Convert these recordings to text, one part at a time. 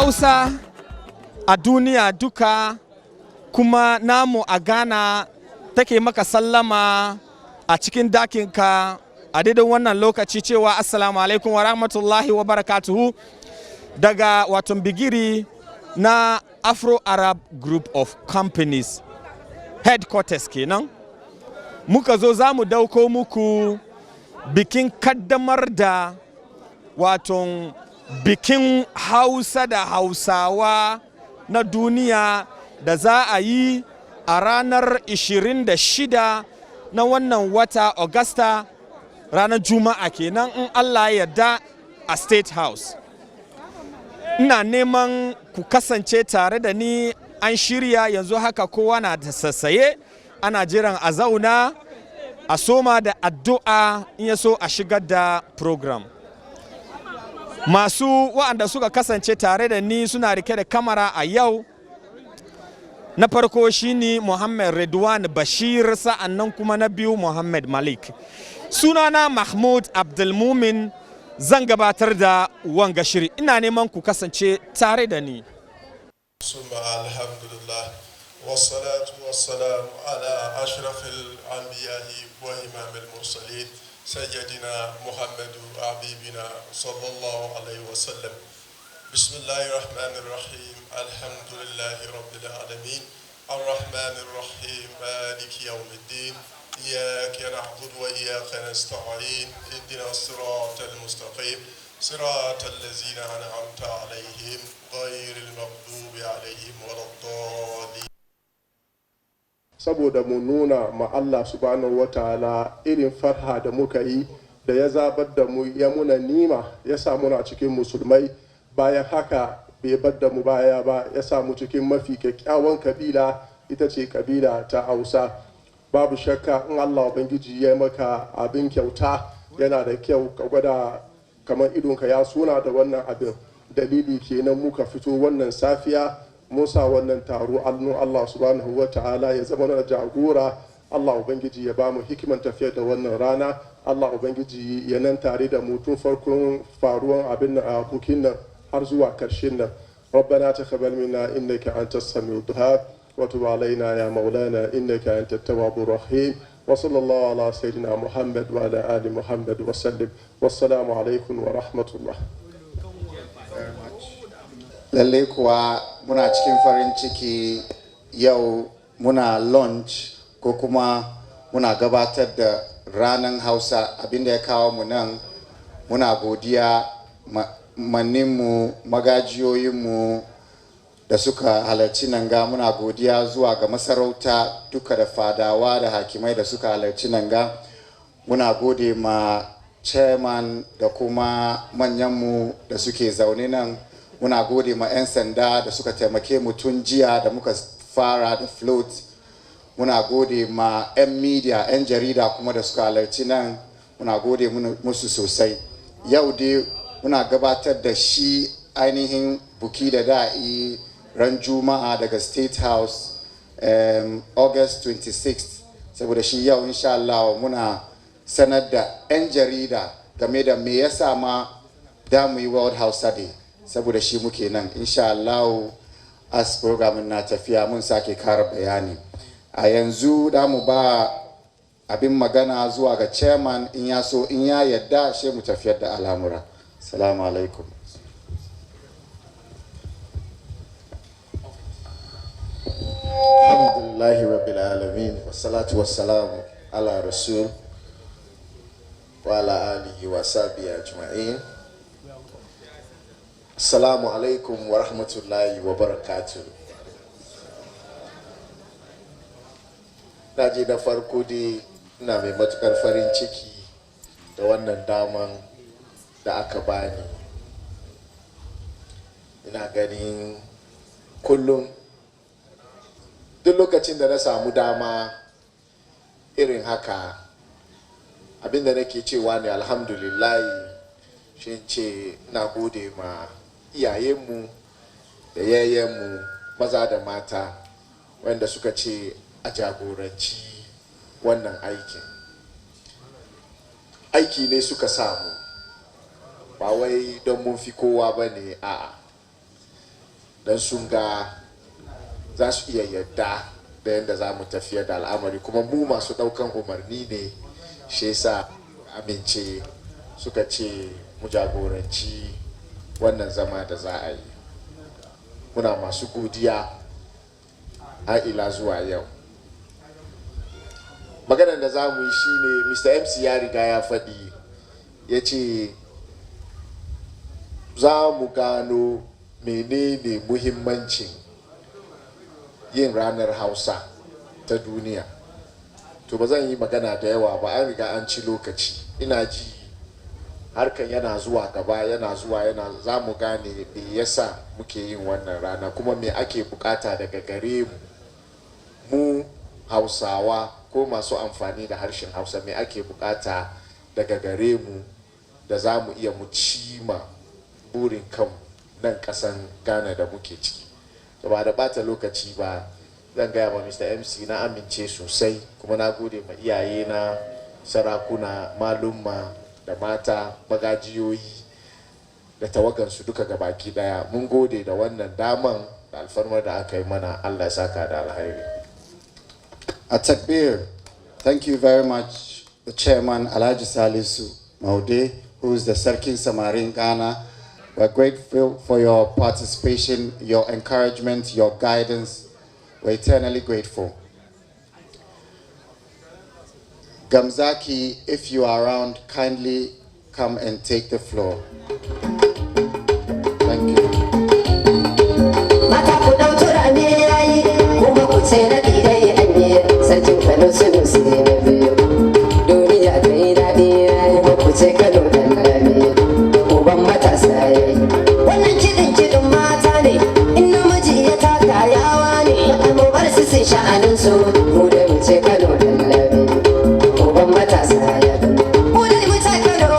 Hausa a duniya duka, kuma namu a Ghana, take maka sallama a cikin dakinka a daidai wannan lokaci cewa assalamu alaikum wa rahmatullahi wa barakatuhu, daga waton bigiri na Afro Arab Group of Companies headquarters kenan. Muka zo za mu dauko muku bikin kaddamar da waton bikin Hausa da Hausawa na duniya da za a yi a ranar 26 na wannan wata Augusta, ranar Juma'a kenan in Allah ya yarda, a State House. Ina neman ku kasance tare da ni. An shirya, yanzu haka kowa na da sassaye, ana jiran a zauna a soma da addu'a, in ya so a shigar da program. Masu waɗanda suka kasance tare da ni suna rike da kamara a yau, na farko shine Muhammad Redwan Bashir, sa'annan kuma na biyu Muhammad Malik. Sunana Mahmud Abdulmumin, zan gabatar da wanga shiri. Ina neman ku kasance tare da ni. ثم الحمد لله والصلاة والسلام على أشرف الأنبياء وإمام المرسلين، سيدنا محمد حبيبنا صلى الله عليه وسلم. بسم الله الرحمن الرحيم. الحمد لله رب العالمين، الرحمن الرحيم، مالك يوم الدين، إياك نعبد وإياك نستعين، اهدنا الصراط المستقيم، صراط الذين أنعمت عليهم، غير المغضوب عليهم ولا الضالين. Saboda mu nuna ma Allah subhanahu wa ta'ala irin farha da muka yi da ya zabar da mu, ya muna nima, ya sa muna cikin musulmai. Bayan haka bai bar da mu baya ba, ya sa mu cikin mafi kyakkyawan kabila, ita ce kabila ta Hausa. Babu shakka, in Allah Ubangiji ya maka abin kyauta, yana da kyau ka gwada kamar idonka ya suna da wannan abin. Dalili kenan muka fito wannan safiya mun sa wannan taro. Annun Allah subhanahu wa ta'ala ya zama mana jagora. Allah Ubangiji ya ba mu hikiman tafiyar da wannan rana. Allah Ubangiji ya nan tare da mu tun farkon faruwan abin nan a bukin nan har zuwa karshen nan. ربنا تقبل منا انك انت السميع الدعاء، وتب علينا يا مولانا انك انت التواب الرحيم، وصلى الله على سيدنا محمد وعلى ال محمد وسلم، والسلام عليكم ورحمه الله. Lalle kuwa muna cikin farin ciki. Yau muna launch ko kuma muna gabatar da Ranar Hausa. Abinda ya kawo mu nan, muna godiya manninmu, magajiyoyinmu da suka halarci nan ga. Muna godiya zuwa ga masarauta duka da fadawa da hakimai da suka halarci nan ga. Muna gode ma chairman da kuma manyanmu da suke zaune nan. Muna gode ma 'yan sanda da suka taimake mu tun jiya da muka fara da float. Muna gode ma 'yan media, 'yan jarida kuma da suka halarci nan, muna gode musu sosai. Yau dai muna gabatar da shi ainihin buki da da'i ran Juma'a daga State House, August 26. Saboda shi yau, insha Allah, muna sanar da 'yan jarida game da me yasa ma da mu yi World Hausa Day. Saboda shi muke nan. Insha Allah, as program na tafiya mun sake kara bayani. A yanzu da mu ba abin magana zuwa ga chairman, in ya so, in ya yadda, shi mu tafiyar da al'amura. Salamu alaikum. Alhamdulillahi rabbil alamin, wassalatu wassalamu ala rasul wa ala alihi wa sahbihi ajma'in. Assalamu alaikum wa rahmatullahi wa barakatuh. Na je na farko dai, ina mai matukar farin ciki da wannan daman da aka bani. Ina ganin kullum, duk lokacin da na samu dama irin haka, abinda nake cewa ne alhamdulillahi. Shi ce na gode ma iyayenmu da yayyenmu maza da mata wanda suka ce a jagoranci wannan aikin. Aiki ne suka samu, ba wai don mun fi kowa ba ne, a'a. Don sun ga za su iya yadda da yadda za mu tafiyar da al'amari, kuma mu masu daukan umarni ne, shi yasa amince suka ce mu jagoranci wannan zama da za a yi. Muna masu godiya har ila zuwa yau. Maganar da za mu yi shine, Mr. MC ya riga ya faɗi, ya ce za mu gano menene muhimmancin yin Ranar Hausa ta Duniya. To, ba zan yi magana da yawa ba, an riga an ci lokaci. Ina ji harkan yana zuwa gaba, yana zuwa, yana za mu gane me yasa muke yin wannan rana, kuma me ake bukata daga gare mu, mu Hausawa ko masu amfani da harshen Hausa, me ake bukata daga gare mu da za mu iya mu cima burin kanmu nan kasan Ghana da muke ciki. To, ba da bata lokaci ba, zan gaya ma Mr. MC na amince sosai, kuma na gode ma iyaye na sarakuna, malumma da mata magajiyoyi da tawagansu duka gabaki daya. Mun gode da wannan daman da alfarmar da aka yi mana. Allah ya saka da alhairi. A takbir. Thank you very much, the chairman, Alhaji Salisu Maude, who is the Sarkin Samarin Ghana. We're grateful for your participation, your encouragement, your guidance. We're eternally grateful. Gamzaki, if you are around, kindly come and take the floor. Thank you. Mata, ku ɗau turame yayi, kuma ku ce na dai an yi. Sarkin Kano Sunusi na Biyu, duniya ta yi daɗi, kuma ku ce Kano ɗan lami, uban matasa yayi. Wannan kiɗin kiɗin mata ne, in namiji ya taka yawa ne, mu bar su su sha'anin su, mu da mu ce Kano ɗan lami, uban matasa ya. Mu dai mu ce Kano,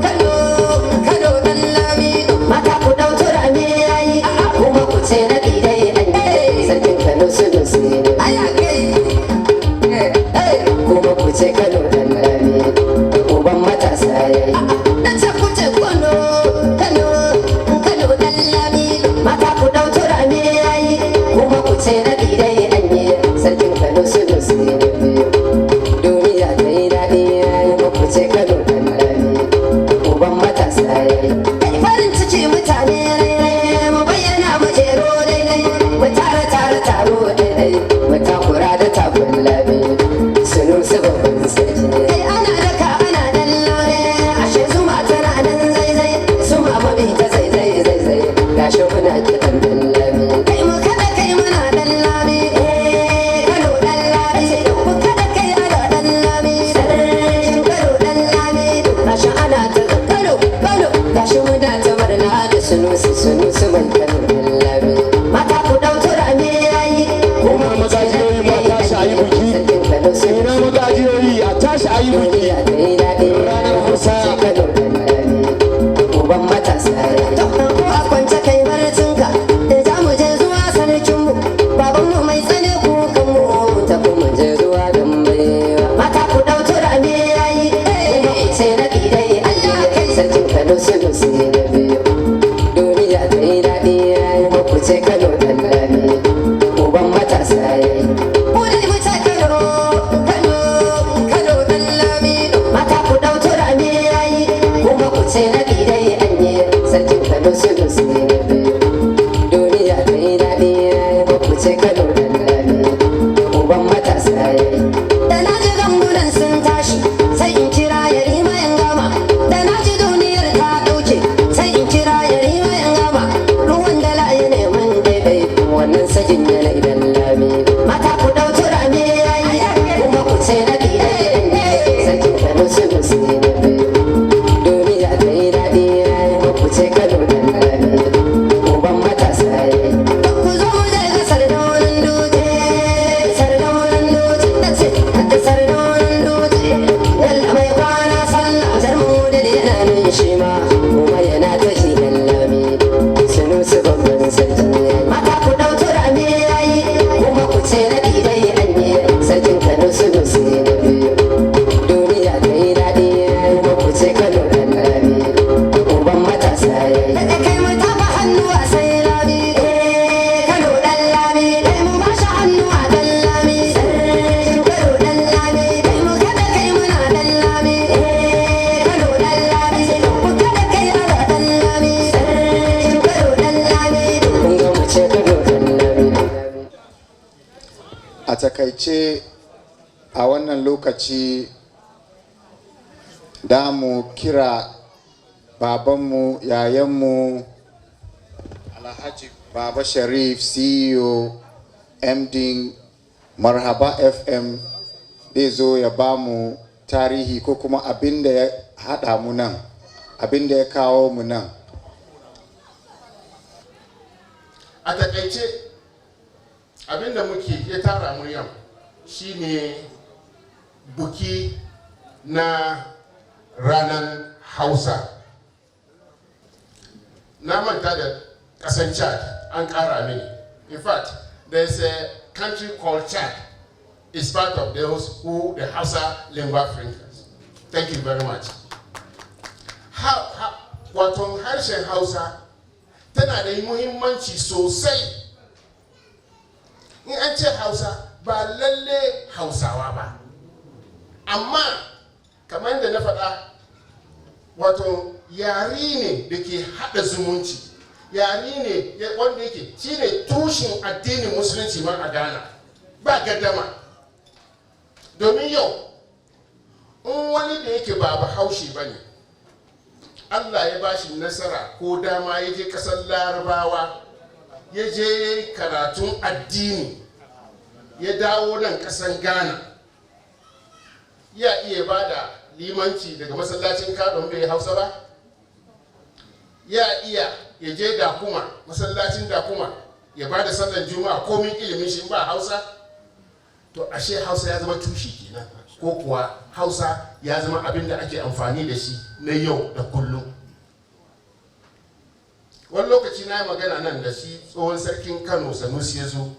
Kano, Kano ɗan lami. Mata, ku ɗau turame yayi, kuma ku ce na dai an yi. Sarkin Kano Sunusi na Biyu, kuma ku ce Kano ɗan lami, uban matasa yayi. Na ce ku ce Kano, Kano, Kano ɗan lami. Mata, ku ɗau turame yayi, kuma ku ce na dai an yi. Sarkin Kano Sunusi na Biyu, duniya ta yi daɗi, kuma ku ce Kano ɗan lami, uban matasa yayi. Farin ciki mutane rainai, mu bayyana mu jero daidai, mu tara tara taro daidai, mu takura da takun lami, Sunusi babban sarki. Kai, ana daka ana dan lore, ashe zuma tana nan zaizai, zuma mabi ta zaizai zaizai, gashi muna kiɗan dan lami. Kai, mu kada kai muna dan lami, eh, Kano dan lami, mu kada kai ana dan lami, sarkin Kano dan lami, gashi ana ta Kano Kano, gashi muna ta murna da Sunusi, Sunusi mai Kano dan lami. Mata, ku dau turame yayi, kuma Ina magajiyoyi, ma tashi a yi biki. Sarkin Kano Ina Sunusi. magajiyoyi, a tashi a yi biki. Duniya ta yi daɗi. Ranar Hausa. Kano dan lami, uban matasa. A kwance kai barcinka, za mu je zuwa sarkinmu, babanmu mai tsane kukanmu, tafi mu je zuwa don baiwa. Mata, ku ɗau turame yayi, kuma ku ce na dai Allah kai. Sarkin Kano Sunusi na Biyu, duniya ta yi daɗi, kuma ku ce Kano dan lami, uban matasa yayi. Mu dai mu ce Kano, Kano, Kano dan lami. Mata, ku ɗau turame yayi, kuma ku ce na dai an yi. Sarkin Kano Sunusi na Biyu, duniya ta yi daɗi, kuma ku ce Kano dan lami, uban matasa yayi. Da na ji gangunan sun tashi, sai in kira Yarima yan gama. Da na ji duniyar ta ɗauke, sai in kira Yarima yan gama. Ruwan dala ya neman daidai, wannan sakin yana idan lami. Mata, ku ɗau turame yayi, kuma ku ce na dai an yi. Sarkin Kano Sunusi na Biyu, duniya ta yi daɗi, kuma ku ce Kano dan lami, uban matasa yayi. Ku zo mu je ga Sardaunan Dutse, Sardaunan Dutse, na ce da Sardaunan Dutse. Yalla mai kwana sallah, jarmu da yana nan shi ma, kuma yana ta shi dan lami, Sunusi babban sarki. Mata, ku ɗau turame yayi. A takaice, a wannan lokaci da mu kira babanmu, yayanmu, Alhaji Baba Sharif, CEO, MD Marhaba FM, zai zo ya ba mu tarihi ko kuma abin da ya haɗa mu nan, abin da ya kawo mu nan. A takaice, abinda muke ya tara mu yau shine buki na ranar Hausa. Na manta da kasan Chad, an kara mini. In fact, there is a country called Chad, is part of those who the Hausa lingua francas. Thank you very much. Wato harshen Hausa tana da muhimmanci sosai. In an ce Hausa, ba lalle Hausawa ba, amma kamar da na faɗa, wato yare ne da ke haɗa zumunci, yare ne wanda yake shine tushen addinin Musulunci ma a Ghana, ba gaddama. Domin yau in wani da yake ba Bahaushe ba ne, Allah ya ba shi nasara ko dama ya je ƙasar Larabawa, ya je karatun addini, ya dawo nan ƙasar Ghana, ya iya ba da limanci daga masallacin Kadon bai Hausa ba? Ya iya ya je Dakuma, masallacin Dakuma, ya ba da sallar Juma'a, komin ilimin shi, ba Hausa? To ashe Hausa ya zama tushe kenan, ko kuwa Hausa ya zama abin da ake amfani da shi na yau da kullum. Wani lokaci na yi magana nan da shi tsohon sarkin Kano Sanusi ya zo,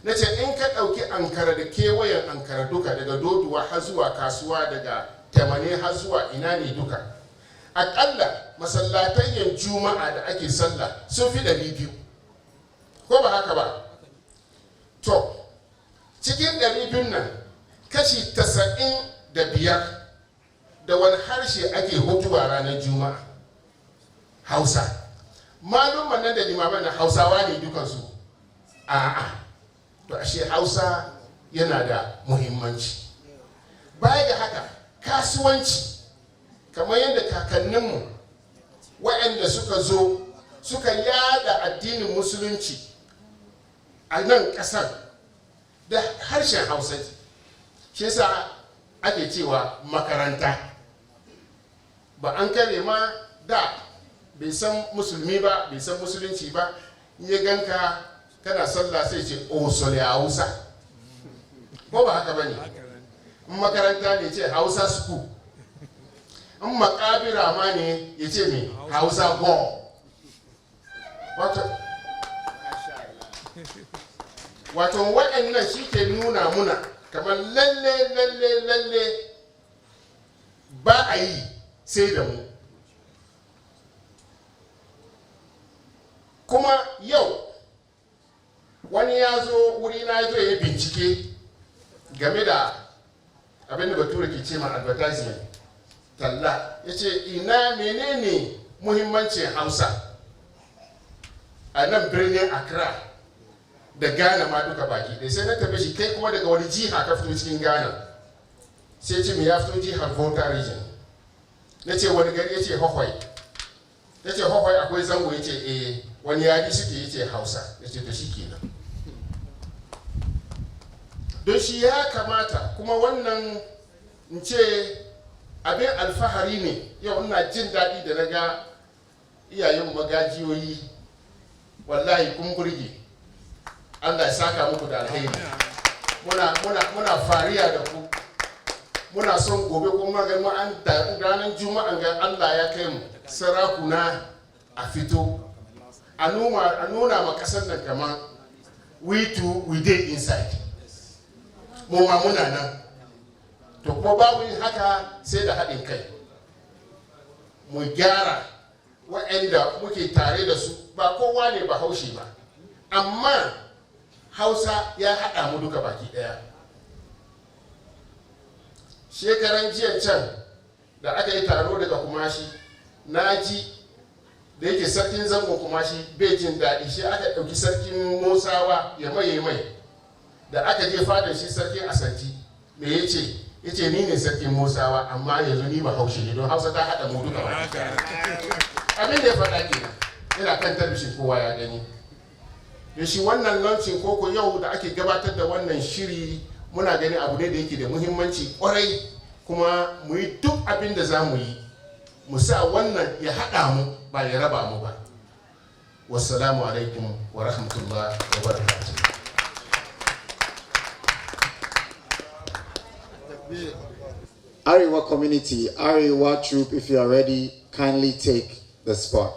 na ce in ka ɗauki Ankara da kewayen Ankara duka, daga Doduwa har zuwa kasuwa, daga Tamane har zuwa ina ne duka, aƙalla masallatayyan Juma'a da ake sallah sun fi 200, ko ba haka ba? To cikin 200 nan, kashi 95 da wani harshe ake hutuba ranar Juma'a? Hausa. Malumman nan da limaman na Hausawa ne dukansu? A'a. To ashe Hausa yana da muhimmanci. Baya ga haka, kasuwanci, kamar yadda kakanninmu waɗanda suka zo suka yada addinin Musulunci a nan ƙasar da harshen Hausa, shi yasa ake cewa makaranta. Ba an kare ma da bai san Musulmi ba, bai san Musulunci ba, in ya ganka kana sallah sai ce osole Hausa, ko ba haka ba ne? In makaranta ne, ce Hausa school. In makabira ma ne, ya ce me? Hausa go. Wato waɗannan shi ke nuna muna kamar lalle lalle lalle ba a yi sai da mu. Kuma yau wani ya zo wuri na, zo ya yi bincike game da abin da Bature ke ce ma advertisement, talla. Ya ce ina menene muhimmancin Hausa a nan birnin Accra da Ghana ma duka baki ɗaya. Sai na tafi shi, kai kuma daga wani jiha ka fito cikin Ghana? Sai ce ya fito jihar Volta Region. Na ce wani gari? Ya ce Hohoe. Ya ce Hohoe akwai zango? Ya ce eh. Wani yari suke? Ya ce Hausa. Ya ce to shi kenan. Don shi ya kamata kuma wannan in ce abin alfahari ne. Yau ina jin daɗi da na ga iyayen magajiyoyi, wallahi kun burge. Allah ya saka muku da alheri. Muna fariya da ku. Muna son gobe kuma ga mu an da ranar Juma'an ga Allah ya kai mu, sarakuna a fito a nuna ma kasar nan kamar we too, we dey inside, mu ma muna nan. To kuma babu yin haka sai da haɗin kai. Mu gyara waɗanda muke tare da su. Ba kowa ne ba Haushe ba, amma Hausa ya haɗa mu duka baki ɗaya. Shekaran jiya can da aka yi taro daga Kumashi, na ji da yake sarkin zangon Kumashi bai jin daɗi, shi aka ɗauki sarkin Musawa ya maye mai. Da aka je fadar shi Sarkin Asanti, me ya ce? Ya ce, "Ni ne Sarkin Musawa, amma yanzu ni Bahaushe ne, don Hausa ta haɗa mu duka baki." Abin da ya faɗa kenan, yana kan talabishin, kowa ya gani. Da shi wannan launching koko yau da ake gabatar da wannan shiri, muna gani abu ne da yake da muhimmanci kwarai, kuma mu yi duk abin da za mu yi mu sa wannan ya haɗa mu, ba ya raba mu ba. Wassalamu alaikum wa rahmatullah wa barakatuh. Arewa community, Arewa troop, if you are ready, kindly take the spot.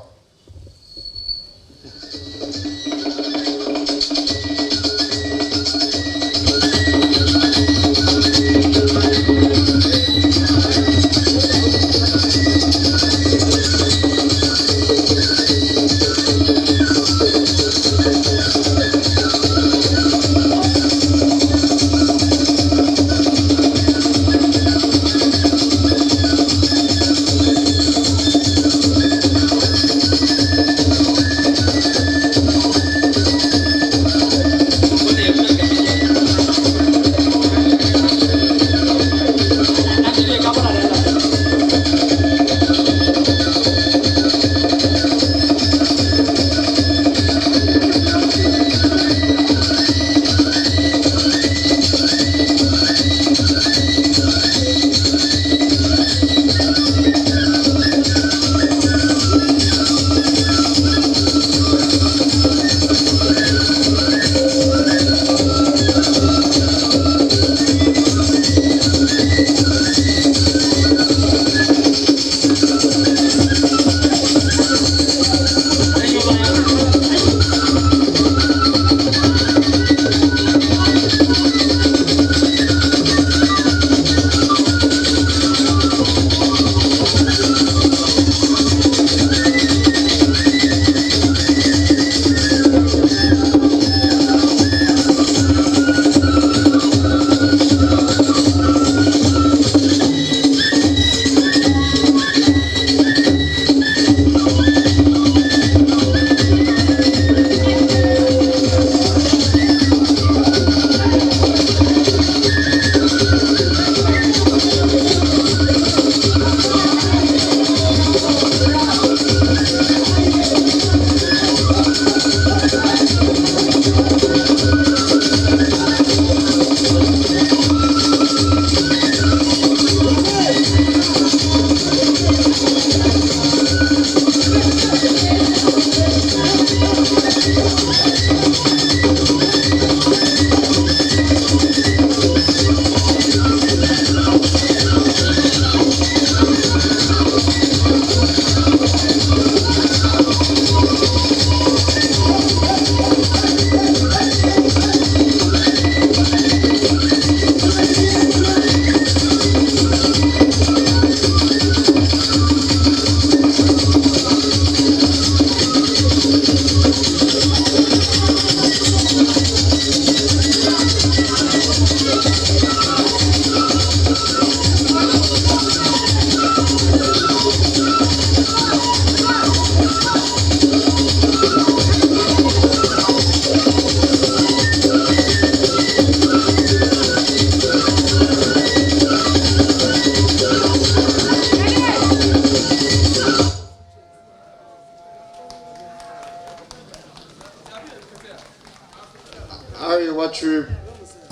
Arewa troupe,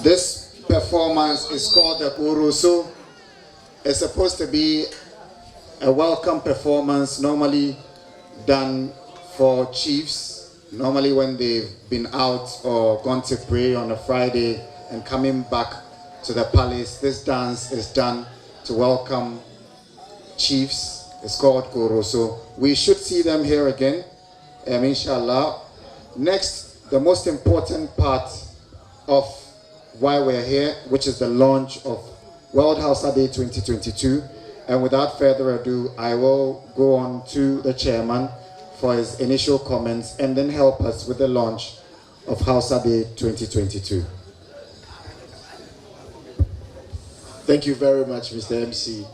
this performance is called the Urusu. It's supposed to be a welcome performance normally done for chiefs, normally when they've been out or gone to pray on a Friday and coming back to the palace. This dance is done to welcome chiefs. It's called Koroso. We should see them here again, inshallah. Next, the most important part of why we're here, which is the launch of World Hausa Day 2022. And without further ado, I will go on to the chairman for his initial comments and then help us with the launch of Hausa Day 2022. Thank you very much, Mr. MC.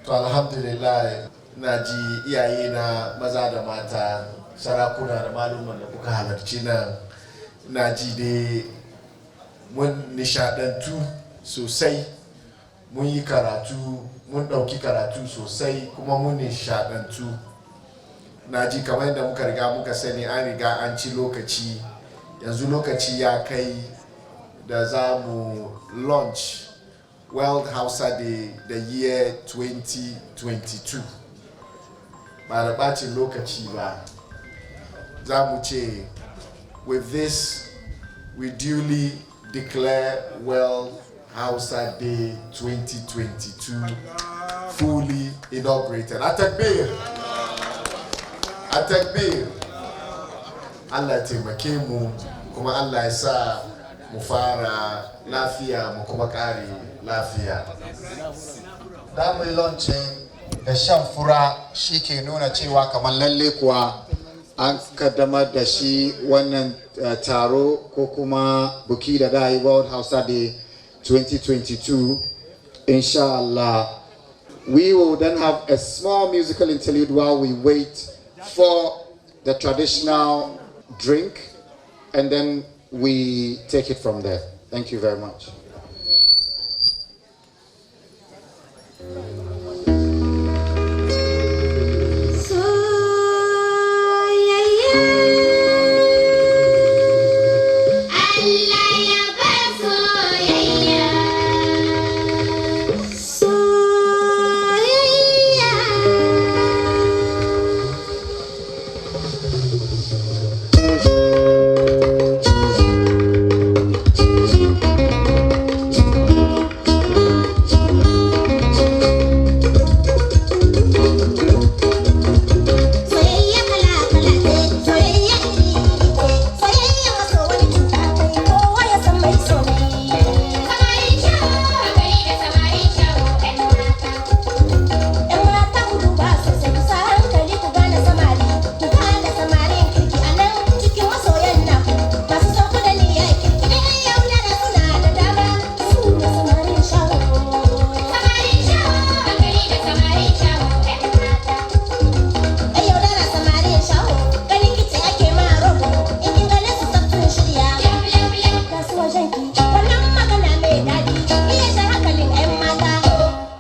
To, alhamdulillah, na ji iyaye na maza da mata, sarakuna da maluman da kuka halarci nan, na ji dai. Mun nishadantu sosai, mun yi karatu, mun ɗauki karatu sosai, kuma mun nishadantu. Na ji kamar yadda muka riga muka sani, an riga an ci lokaci. Yanzu lokaci ya kai da za mu launch World Hausa Day, the year 2022. Ba da bacin lokaci ba, za mu ce, with this we duly declare World Hausa Day 2022 fully inaugurated. Atakbir! Atakbir! Allah ya taimake mu, kuma Allah ya sa mu fara lafiya mu kuma kare lafiya. Za mu yi launching da shan fura, shi ke nuna cewa kamar lalle kuwa an kaddamar da shi wannan taro ko kuma buki da da yi World Hausa Day 2022, insha Allah. We will then have a small musical interlude while we wait for the traditional drink, and then we take it from there. Thank you very much. Allah ya bar soyayya, soyayya. Soyayya kala kala ce, soyayya iri iri ce, soyayya maso wani cuta kai, kowa ya san mai so ne. Samarin shawo, hankali da samarin shawo, 'yan mata. 'Yan mata, ku duba sosai, ku sa hankali ku gane samari, ku gane samarin kirki a nan cikin masoyan naku. Masu son ku da niyyar kirki, da 'yan yaudara suna da dama, su ne samarin shawo. Samarin shawo, hankali da samarin shawo, 'yan mata. Ai yaudara samarin shaho, ganin kice ake ma rogo, in kin gane su tsaf sun shirya. Kasuwa janki, wannan magana mai daɗi, iya shan hankalin 'yan mata.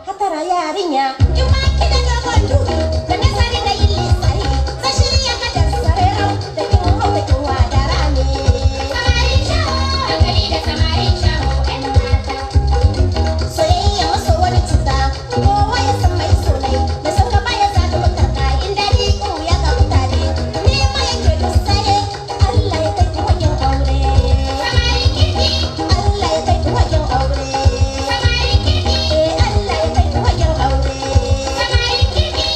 Hatara yarinya, in ba ki da dogon dubi, da nazari da yin lissahi, zan shirya kadar sarerau, da kin hau da kin wadara ne. Samarin shaho, hankali da samarin shaho, 'yan mata. Soyayya maso wani cuta, kowa ya san mai sonai, mai son ka baya zaga makarka, in daɗi in wuya ga mutane, nema yake duk saye. Allah ya kai ku wajen aure. Samarin kirki. Allah ya kai ku wajen aure. Samarin kirki. Eh, Allah ya kai ku wajen aure. Samarin kirki.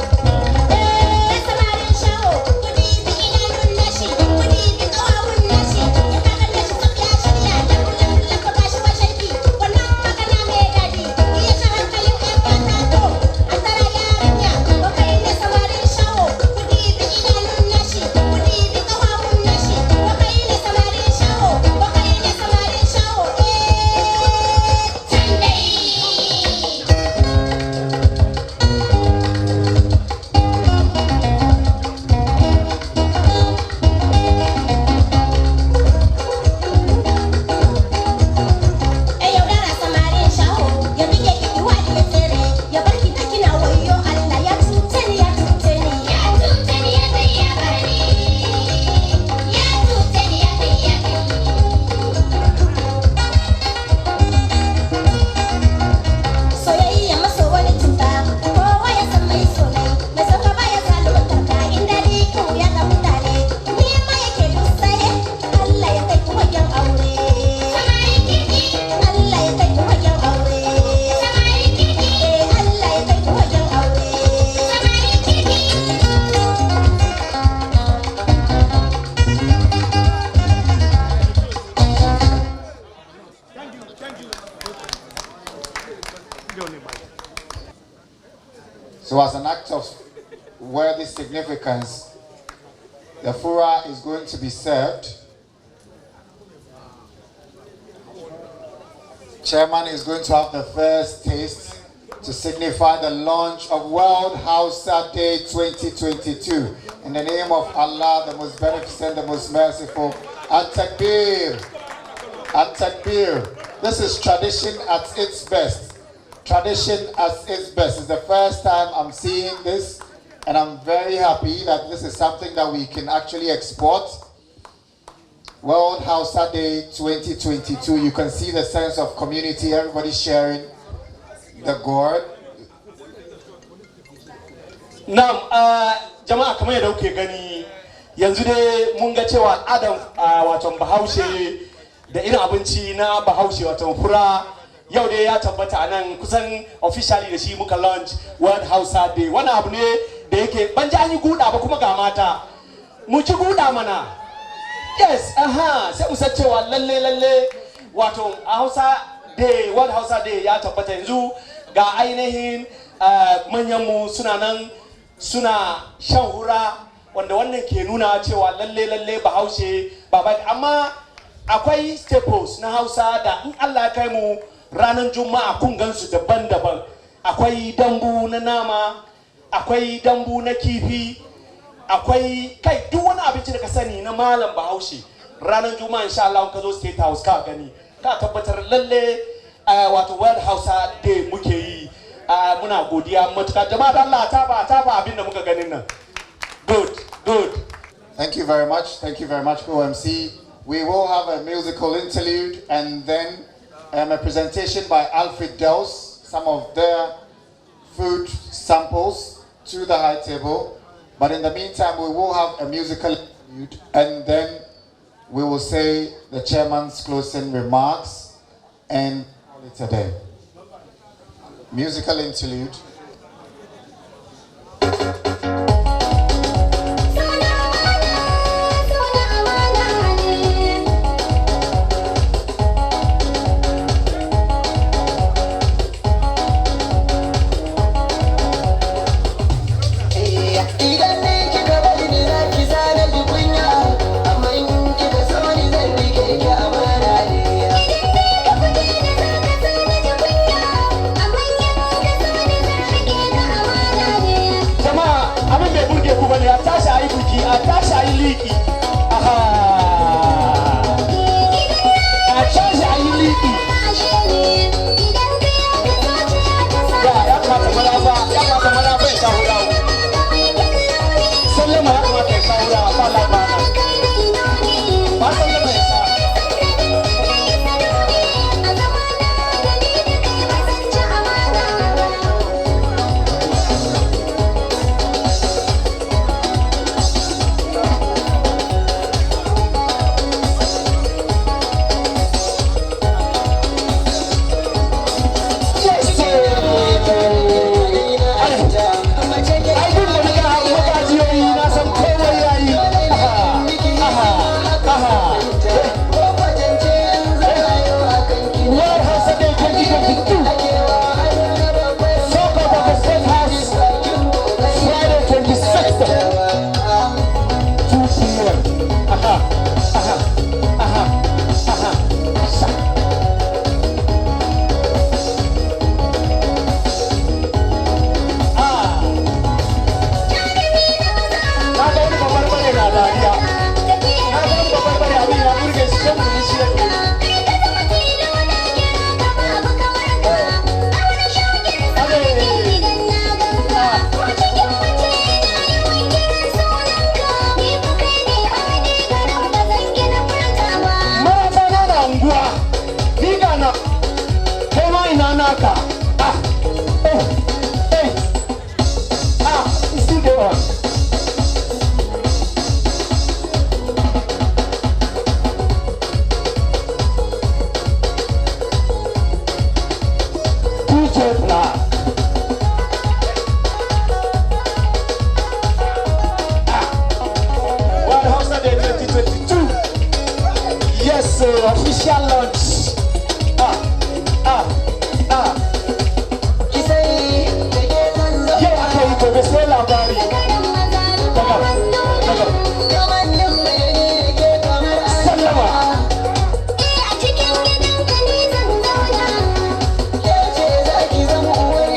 Eh, samarin shaho, kudi bi idanun nashi, kudi bi ƙawawun nashi, in ka kalle shi tsaf ya shirya, dan kulle kulle ka bashi washanki, wannan magana mai daɗi, iya shan hankalin ƴan mata to, an tara yarinya, ko kai ne samarin shaho, kudi bi idanun nashi, kudi bi ƙawawun nashi, ko kai ne samarin shaho, ko kai ne samarin shaho, eh, can dai. Ai yaudara samarin shaho, ya bige ki wadi ya tsere, ya bar ki ta kina wayo Allah, ya cuce ni, ya cuce ni. Ya cuce ni, ya kai ya bar ni. Ya cuce ni, ya kai ya kai. Soyayya maso wani cuta, kowa ya san mai sonai, mai son ka baya zaluntar ka, in daɗi in wuya ga mutane, nema yake duk saye, Allah ya kai ku wajen aure. Samarin kirki. Allah ya kai ku wajen aure. Samarin kirki. Eh, Allah ya kai ku wajen aure. Samarin kirki. So, as an act of worthy significance, the fura is going to be served. Chairman is going to have the first taste. to signify the launch of World Hausa Day 2022. In the name of Allah, the most beneficent, the most merciful. At-Takbir. At-Takbir. This is tradition at its best. Tradition at its best. It's the first time I'm seeing this, and I'm very happy that this is something that we can actually export. World Hausa Day 2022. You can see the sense of community, everybody sharing the gourd. Na'am, jama'a, kamar yadda kuke gani yanzu dai mun ga cewa al'adan waton Bahaushe da irin abinci na Bahaushe, waton fura, yau dai ya tabbata a nan kusan officially da shi muka launch World Hausa Day. Wani abu ne da yake ban ji an yi guda ba, kuma ga mata mu ci guda mana. Yes, aha, sai mu san cewa lalle lalle wato a Hausa Day, World Hausa Day ya tabbata. Yanzu ga ainihin manyanmu suna nan suna shan hura, wanda wannan ke nuna cewa lalle lalle Bahaushe ba ba. Amma akwai staples na Hausa da in Allah ya kai mu ranar Juma'a kun gansu daban-daban. Akwai dambu na nama, akwai dambu na kifi, akwai kai duk wani abinci da ka sani na malam Bahaushe. Ranar Juma'a insha Allah in ka zo State House ka gani, ka tabbatar lalle wato World Hausa Day muke yi. Muna godiya matuka jama'a. Da Allah ta ba ta ba abin da muka ganin nan. Good, good. Thank you very much. Thank you very much, OMC. We will have a musical interlude and then a presentation by Alfred Dels, some of their food samples to the high table. But in the meantime, we will have a musical interlude and then we will say the chairman's closing remarks and call it a day. Musical interlude. Suna amana ne. Idan ne kika bari ni za ki zana ji kunya, amma in kika so ni zan rike ki amana ne. Idan dai ka fite da za ka so na ji kunya, amma in ka so ni zan rike ka amana ne. Jama'a, abin bai burge ku bane? A tashi a yi buki, a tashi a yi liki. Aha, a tashi a yi liki. Ashe ne idan ka yi ka zuciya ta sa. Ya kamata marafa, ya kamata marafa ya sha hura. Sallama ya kamata ya sha hura ba labana ba. Sallama ya sha. A zamana da ni da kai ba zan ci amana ba. Yes ai, duk da naga magajiyoyi na san komai yayi. Aha, aha, aha. World Hausa Day 2022. Soak up at the State House, Friday 26th, 2 p.m. Aha, aha, aha, aha. Sha. Ah. Na ga wani babbar bare na dariya. Na ga wani babbar bare, abin ya burge shi, shan mu shi yake. Marasa na na unguwa, ni ga na, kai ma ina naka. Ah, eh, eh, ah, it's still there on. DJ Black. Ah. World Hausa Day 2022. Yes, sir, official launch. Ah, ah, ah. Yau aka yi, gobe sai labari. Daga, daga. Sallama. A cikin gidanka ni zan zauna. Ke ce za ki zama uwar.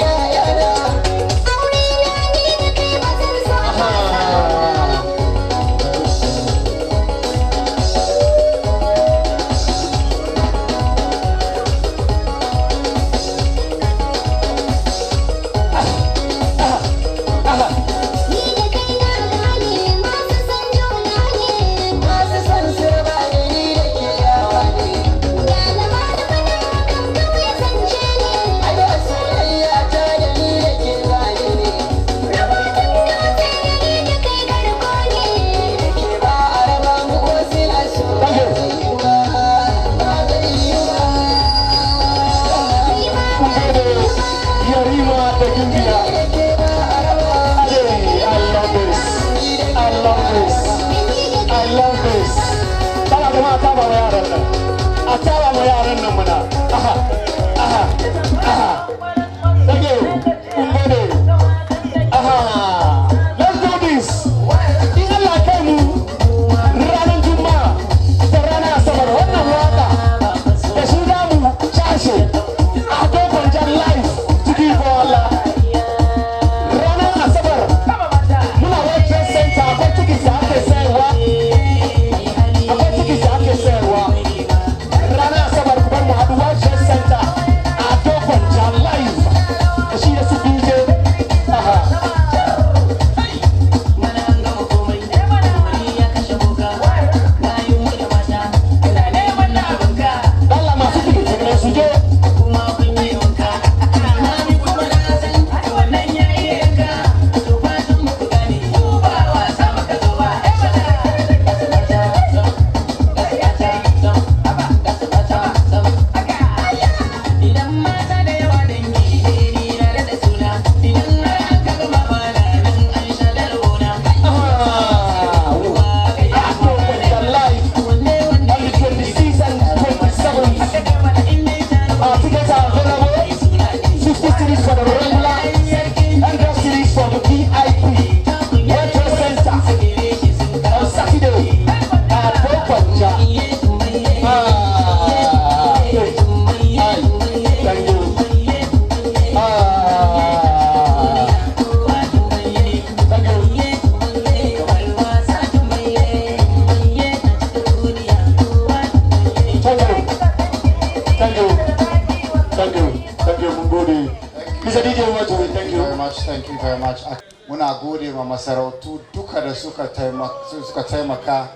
much, thank you very much. Muna gode ma masarautu duka da suka taimaka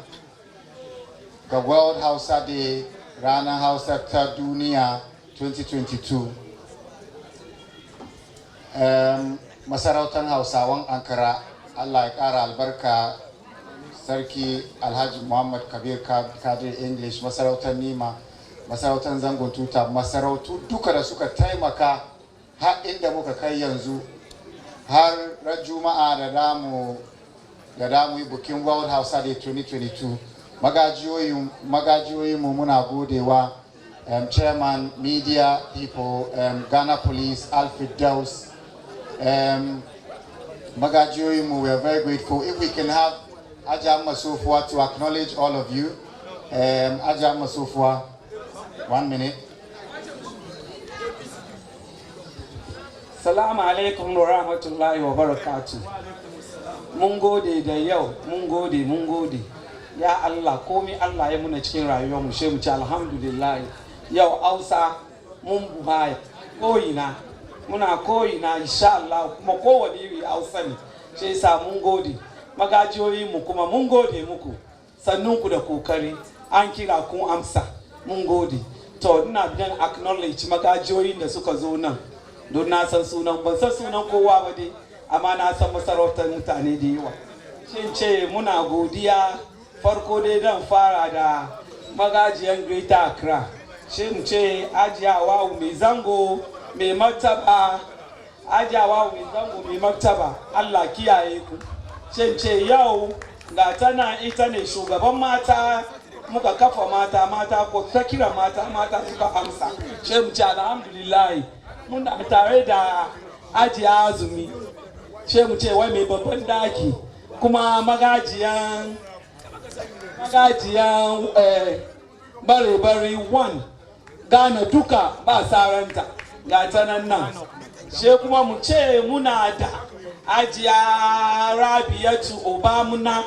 ga World Hausa Day, ranar Hausa ta duniya 2022. Masarautar Hausawan Ankara, Allah ya ƙara albarka, Sarki Alhaji Muhammad Kabir Kadir English, masarautar Nima, masarautar Zangon Tuta, masarautu duka da suka taimaka har inda muka kai yanzu, har ran Juma'a da damu yi bukin World Hausa Day 2022. Magajiyoyinmu muna godewa, chairman, media people, Ghana Police, Alfred Daus, magajiyoyinmu, we are very grateful. If we can have Ajam Masufwa to acknowledge all of you. Ajam Masufwa, one minute. Salamu alaikum wa rahmatullahi wa barakatu. Mun gode da yau, mun gode, mun gode. Ya Allah, komi Allah ya muna cikin rayuwar mu, mu ci alhamdulillah. Yau Hausa mun buhaya koyina, muna koyina insha Allah, kuma kowane iri Hausa ne. Shi yasa mun gode. Magajiyoyi mu kuma mun gode muku. Sannunku da kokari, an kira kun amsa. Mun gode. To ina bidan acknowledge magajiyoyin da suka zo nan. Don na san sunan, ban san sunan kowa ba dai, amma na san masarautar mutane da yawa. Shin ce muna godiya. Farko dai dan fara da magajiyan Greater Accra, shin ce Ajiyawa mai zango mai martaba, Ajiyawa mai zango mai martaba, Allah kiyaye ku. Shin ce yau ga tana, ita ne shugaban mata, muka kafa mata, mata ko ta kira mata, mata suka amsa, shi mu ce alhamdulillah. Muna tare da Ajiya Azumi, she mu ce wai mai babban daki, kuma magajiyan bare-bare 1 Ghana duka ba saranta, ga ta nan nan. She kuma mu ce muna da Ajiya Rabiatu Obamuna,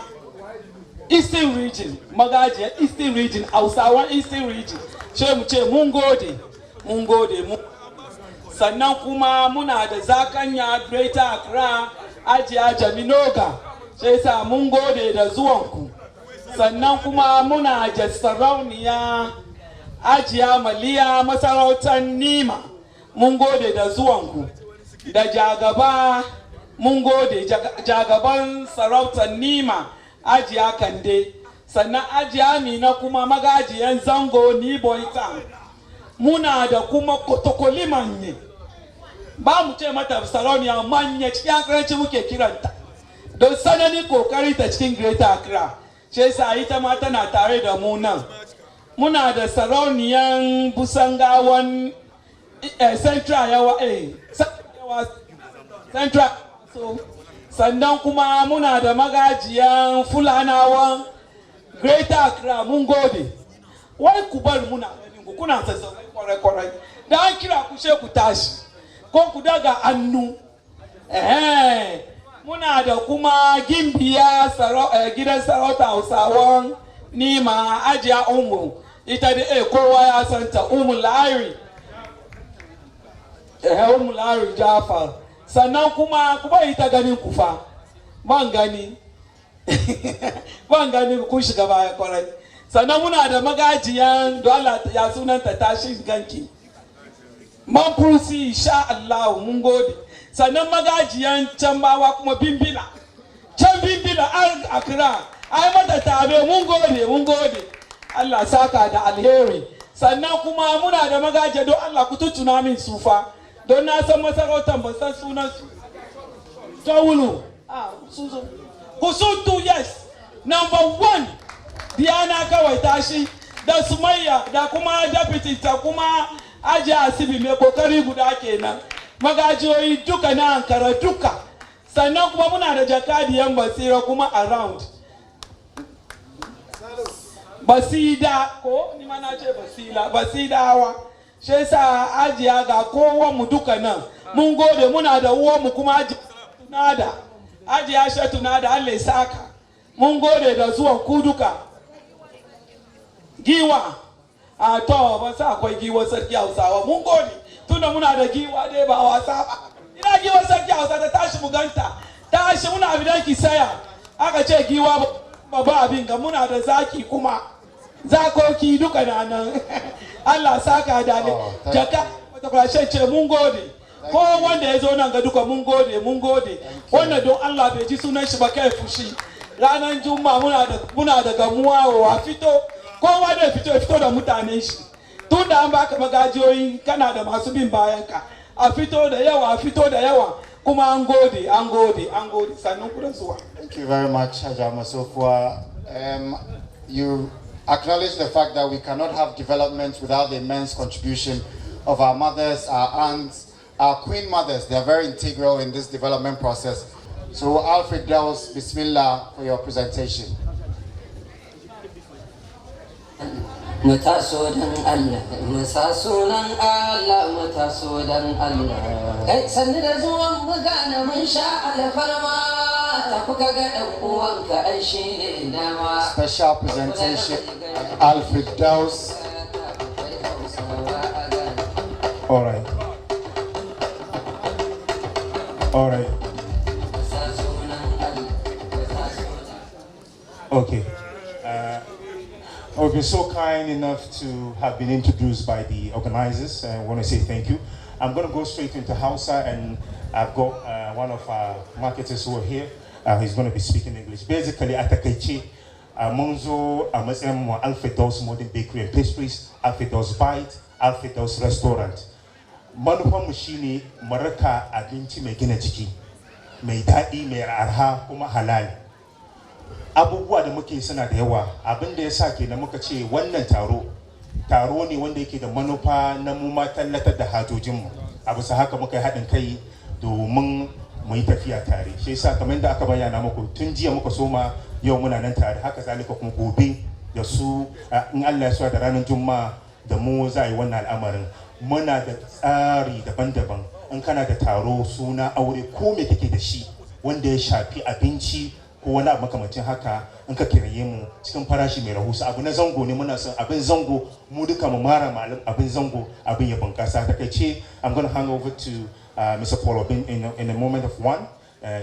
Eastern Region, magajiya Eastern Region, Hausawan Eastern Region, she mu ce mun gode, mun gode mu. Sannan kuma muna da Zakanya Greater Accra, Ajiya Jaminoga, sai sa mun gode da zuwanku. Sannan kuma muna da sarauniya Ajiya Maliya, masarautar Nima, mun gode da zuwanku. Da jagaba, mun gode, jagaban sarautar Nima, Ajiya Kande. Sannan Ajiya Amina kuma magajiyan zango Nii Boi Town. Muna da kuma Kotokoli Manye, ba mu ce mata sarauniya manya, cikin akaranci muke kiranta, don sananin kokari ta cikin Greater Accra, shi yasa ita ma tana tare da mu nan. Muna da sarauniyan Busangawan Central yawa, Central so. Sannan kuma muna da magajiyan Fulanawan Greater Accra, mun gode. Wai ku bar muna ganin ku kuna zazzabai kwarai-kwarai, da an kira ku she ku tashi ko ku daga hannu. Muna da kuma gimbiya gidan sarauta Hausawan Nima, Ajiya Umu, ita da kowa ya santa, Umu Lari, Umu Lari Jafar. Sannan kuma kuma ita ganin kufa ban gani, ban gani kun shiga baya kwarai. Sannan muna da magajiyan, don Allah ya sunanta, tashin ganki, Mamprusi, insha Allah, mun gode. Sannan magajiyan Cambawa kuma Bimbila, can Bimbila an Accra ai mata tabe, mun gode, mun gode, Allah saka da alheri. Sannan kuma muna da magajiya, don Allah ku tutuna min sufa, don na san masarautar, ban san sunan su. Jawulu, ah, Kusuntu, yes, number one Diana kawai tashi da Sumayya da kuma deputy ta kuma Ajiya Asibi mai kokari guda kenan, magajiyoyi duka na Ankara duka. Sannan kuma muna da jakadiyan Basira kuma around Basida, ko ni ma na ce Basila, Basidawa, shi yasa Ajiya ga kowan mu duka nan, mun gode. Muna da uwan mu kuma Ajiya Tunada, Ajiya Shatuna da Allah ya saka, mun gode da zuwan ku duka. Giwa a to ba sa akwai giwa sarki Hausawa, mun gode, tunda muna da giwa dai ba wasa ba. Ina giwar sarki Hausa? Ta tashi mu ganta. Tashi, muna abidan ki saya. Aka ce giwa babba, abin ga muna da zaki kuma zakoki duka na nan. Allah saka da ne. Oh, thank jaka wata kwashe ce, mun gode. Ko wanda ya zo nan ga duka, mun gode, mun gode. Wannan don Allah bai ji sunan shi ba, kai fushi. Ranar Juma'a muna da gamuwa wa fito, kowa da fito, ya fito da mutanen shi. Tun da an baka magajiyoyi, kana da masu bin bayan ka, a fito da yawa, a fito da yawa. Kuma an gode, an gode, an gode. Sannan ku da zuwa. Thank you very much, Haja Masofwa. You acknowledge the fact that we cannot have development without the immense contribution of our mothers, our aunts, our queen mothers. They are very integral in this development process. So, Alfred Dels, Bismillah for your presentation. Mu taso dan Allah, mu sa sunan Allah, mu taso dan Allah. Kai, sannu da zuwan mu gane mun sha alfarma. Ta kuka ga ɗan uwanka, ai shi ne dama. Special presentation, Alfred Dels. All right. All right. Okay. We've been so kind enough to have been introduced by the organizers, and I want to say thank you. I'm going to go straight into Hausa, and I've got one of our marketers who are here. He's going to be speaking English. Basically, a takaice, mun zo a matsayin mu Alfred Dawes Modern Bakery and Pastries, Alfred Dawes Bite, Alfred Dawes Restaurant. Manufanmu shine mu raka abinci mai gina jiki, mai daɗi, mai arha kuma halal. Abubuwa da muke suna da yawa. Abin da ya sa kenan muka ce wannan taro taro ne wanda yake da manufa na mu ma tallatar da hajojinmu. A bisa haka muka yi haɗin kai domin mu yi tafiya tare. Shi yasa kamar yadda aka bayyana muku, tun jiya muka soma, yau muna nan tare, haka zalika kuma gobe da su, in Allah ya so, da ranar Juma'a da mu za a yi wannan al'amarin. Muna da tsari daban-daban. In kana da taro, suna, aure, ko me kake da shi wanda ya shafi abinci ko wani abu makamancin haka, in ka kiraye mu cikin farashi mai rahusa, abu na zango ne, muna son abin zango, mu duka mu mara ma abin zango, abin ya bunkasa. Takaice, I'm going to hand over to Mr. Paul Obin in a moment of one.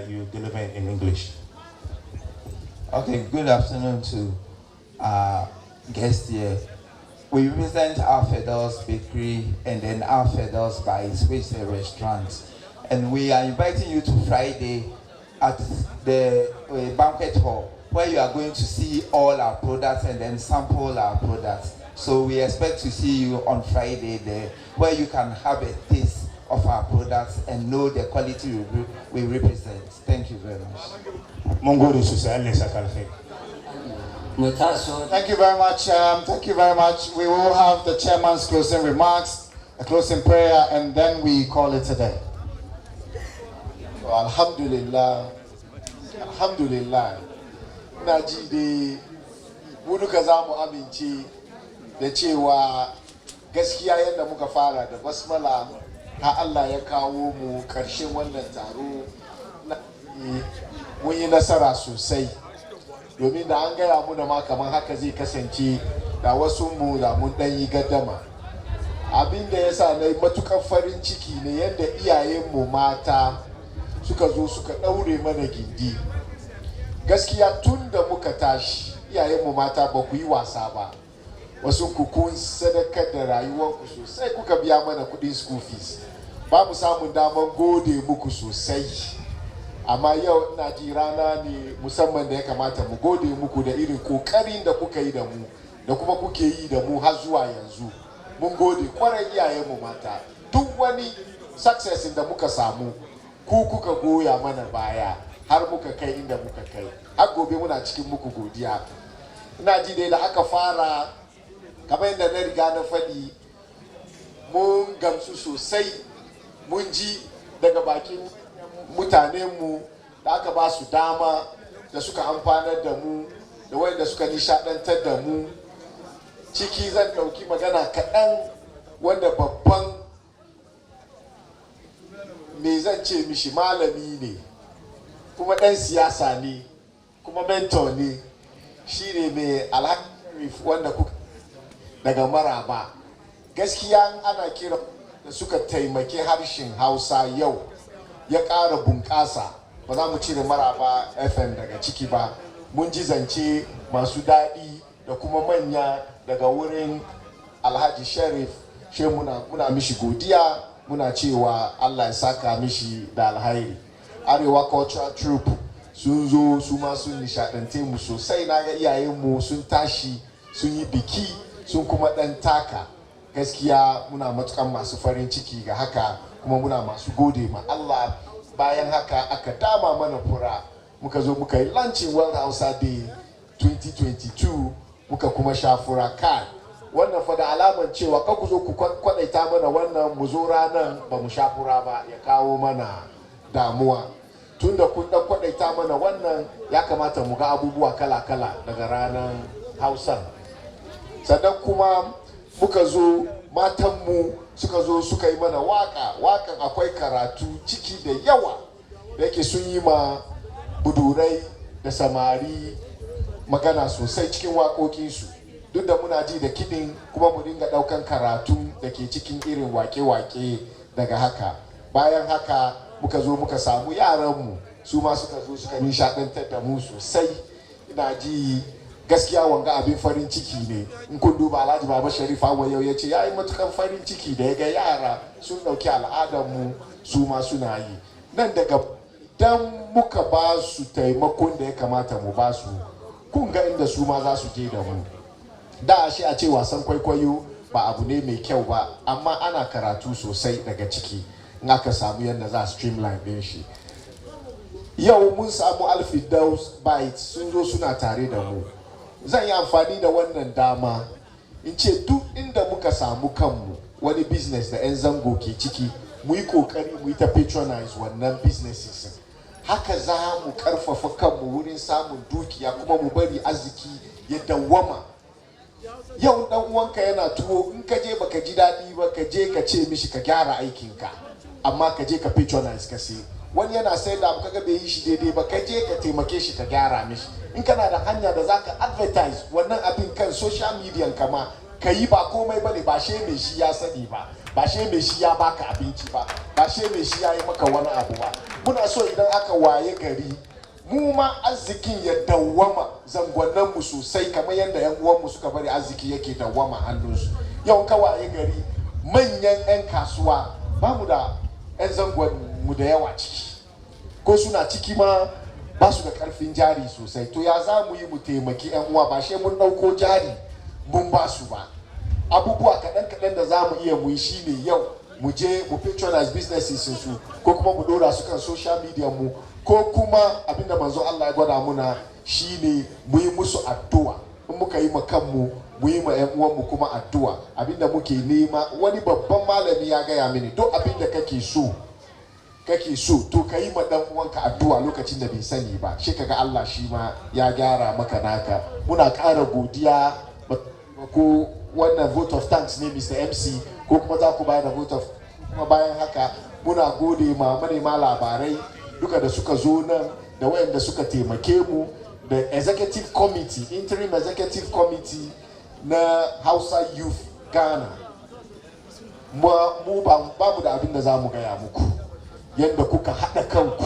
You deliver in English. Okay, good afternoon to our guests here. We represent Alfredo's Bakery and then Alfredo's Bites, which is a restaurant. And we are inviting you to Friday at the banquet hall, where you are going to see all our products and then sample our products. So we expect to see you on Friday there, where you can have a taste of our products and know the quality we represent. Thank you very much. Mun gode sosai, Allah ya saka alkhairi. Mu taso. Thank you very much. Thank you very much. We will have the chairman's closing remarks, a closing prayer, and then we call it a day. To, alhamdulillah, alhamdulillah. Ina ji dai mu duka za mu amince da cewa gaskiya yadda muka fara da basmala har Allah ya kawo mu ƙarshen wannan taro, mun yi nasara sosai, domin da an gaya muna ma kamar haka zai kasance, da wasu mu da mun ɗan yi gaddama. Abin da ya sa na yi matukar farin ciki ne yadda iyayenmu mata suka zo suka ɗaure mana gindi. Gaskiya tun da muka tashi, iyayenmu mata ba ku yi wasa ba. Wasu ku kun sadakar da rayuwarku sosai, kuka biya mana kuɗin school fees. Ba mu samun daman gode muku sosai, amma yau ina ji rana ne musamman da ya kamata mu gode muku da irin kokarin da kuka yi da mu, da kuma kuke yi da mu har zuwa yanzu. Mun gode kwarai, iyayenmu mata. Duk wani success da muka samu, ku kuka goya mana baya har muka kai inda muka kai. Har gobe muna cikin muku godiya. Ina ji dai da aka fara, kamar yadda na riga na faɗi, mun gamsu sosai. Mun ji daga bakin mutanenmu da aka ba su dama, da suka amfanar da mu, da wanda suka nishadantar da mu. Ciki zan ɗauki magana kaɗan wanda babban, me zan ce mishi, malami ne, kuma ɗan siyasa ne, kuma mentor ne, shi ne mai Alhaji wanda kuka daga Maraba. Gaskiya ana kira da suka taimaki harshen Hausa yau. Ya ƙara bunƙasa, ba za mu cire Maraba FM daga ciki ba. Mun ji zance masu daɗi da kuma manya daga wurin Alhaji Sharif she. Muna mishi godiya, muna cewa Allah ya saka mishi da alhairi. Arewa Cultural Troupe sun zo, su ma sun nishaɗante mu sosai. Na ga iyayenmu sun tashi, sun yi biki, sun kuma ɗan taka. Gaskiya muna matukan masu farin ciki ga haka, kuma muna masu gode ma Allah. Bayan haka aka dama mana fura, muka zo muka yi launching World Hausa Day 2022, muka kuma sha fura. Kai, wannan fa da alaman cewa ka ku zo ku kwadaita mana wannan, mu zo ranan ba mu sha fura ba, ya kawo mana damuwa. Tunda kun dan kwadaita mana wannan, ya kamata mu ga abubuwa kala-kala daga ranar Hausan. Sannan kuma muka zo, matanmu suka zo suka yi mana waka. Wakan akwai karatu ciki da yawa, da yake sun yi ma budurai da samari magana sosai cikin waƙoƙinsu. Duk da muna ji da kiɗin, kuma mu dinga ɗaukan karatu da ke cikin irin wake-wake daga haka. Bayan haka muka zo muka samu yaranmu, su ma suka zo suka nishaɗantar da mu sosai. Ina ji gaskiya wanga abin farin ciki ne. In kun duba, Alhaji Baba Sharif yau ya ce ya yi matukan farin ciki da ya ga yara sun ɗauki al'adarmu, su ma suna yi. Nan daga dan muka ba su taimakon da ya kamata mu ba su, kun ga inda su ma za su je da mu. Da shi a ce wasan kwaikwayo ba abu ne mai kyau ba, amma ana karatu sosai daga ciki in aka samu yadda za a streamline din shi. Yau mun samu Alfidaus Bites sun zo suna tare da mu. Zan yi amfani da wannan dama in ce duk inda muka samu kanmu, wani business da 'yan zango ke ciki, mu yi kokari mu yi ta patronize wannan businesses. Haka za mu karfafa kanmu wurin samun dukiya, kuma mu bari arziki ya dawwama. Yau dan uwanka yana tuwo, in ka je baka ji daɗi ba, ka je ka ce mishi ka gyara aikinka, amma ka je ka patronize ka sai. Wani yana sayar da abu, kaga bai yi shi daidai ba, ka je ka taimake shi ka gyara mishi. In kana da hanya da zaka advertise wannan abin kan social media, kama ka yi, ba komai bane. Ba she mai shi ya sani ba, ba she mai shi ya baka abinci ba, ba she mai shi ya yi maka wani abu ba. Muna so idan aka waye gari, mu ma arzikin ya dawwama zangonnan mu sosai, kamar yadda yan uwanmu suka bari arziki yake dawwama hannunsu. Yau ka waye gari, manyan 'yan kasuwa ba mu da 'yan zangon mu da yawa ciki, ko suna ciki ma ba su da karfin jari sosai. To, ya za mu yi mu taimaki 'yan uwa? Ba she mun ɗauko jari mun ba su ba. Abubuwa kaɗan-kaɗan da za mu iya mu yi shine yau mu je mu patronize businesses su, ko kuma mu dora su kan social media mu, ko kuma abinda manzo Allah ya gwada muna shine mu yi musu addu'a. In muka yi ma kanmu, mu yi ma 'yan uwanmu kuma addu'a. Abinda muke nema, wani babban malami ya gaya mini, duk abinda kake so, to ka yi ma dan uwanka addu'a lokacin da bai sani ba, shi kaga Allah shi ma ya gyara maka naka. Muna ƙara godiya. Ko wannan vote of thanks ne, Mr MC, ko kuma za ku bayar da vote of? Kuma bayan haka muna gode ma manema labarai duka da suka zo nan, da wayanda suka taimake mu, da executive committee, interim executive committee na Hausa Youth Ghana. Mu ba mu da abin da za mu gaya muku, yadda kuka haɗa kanku,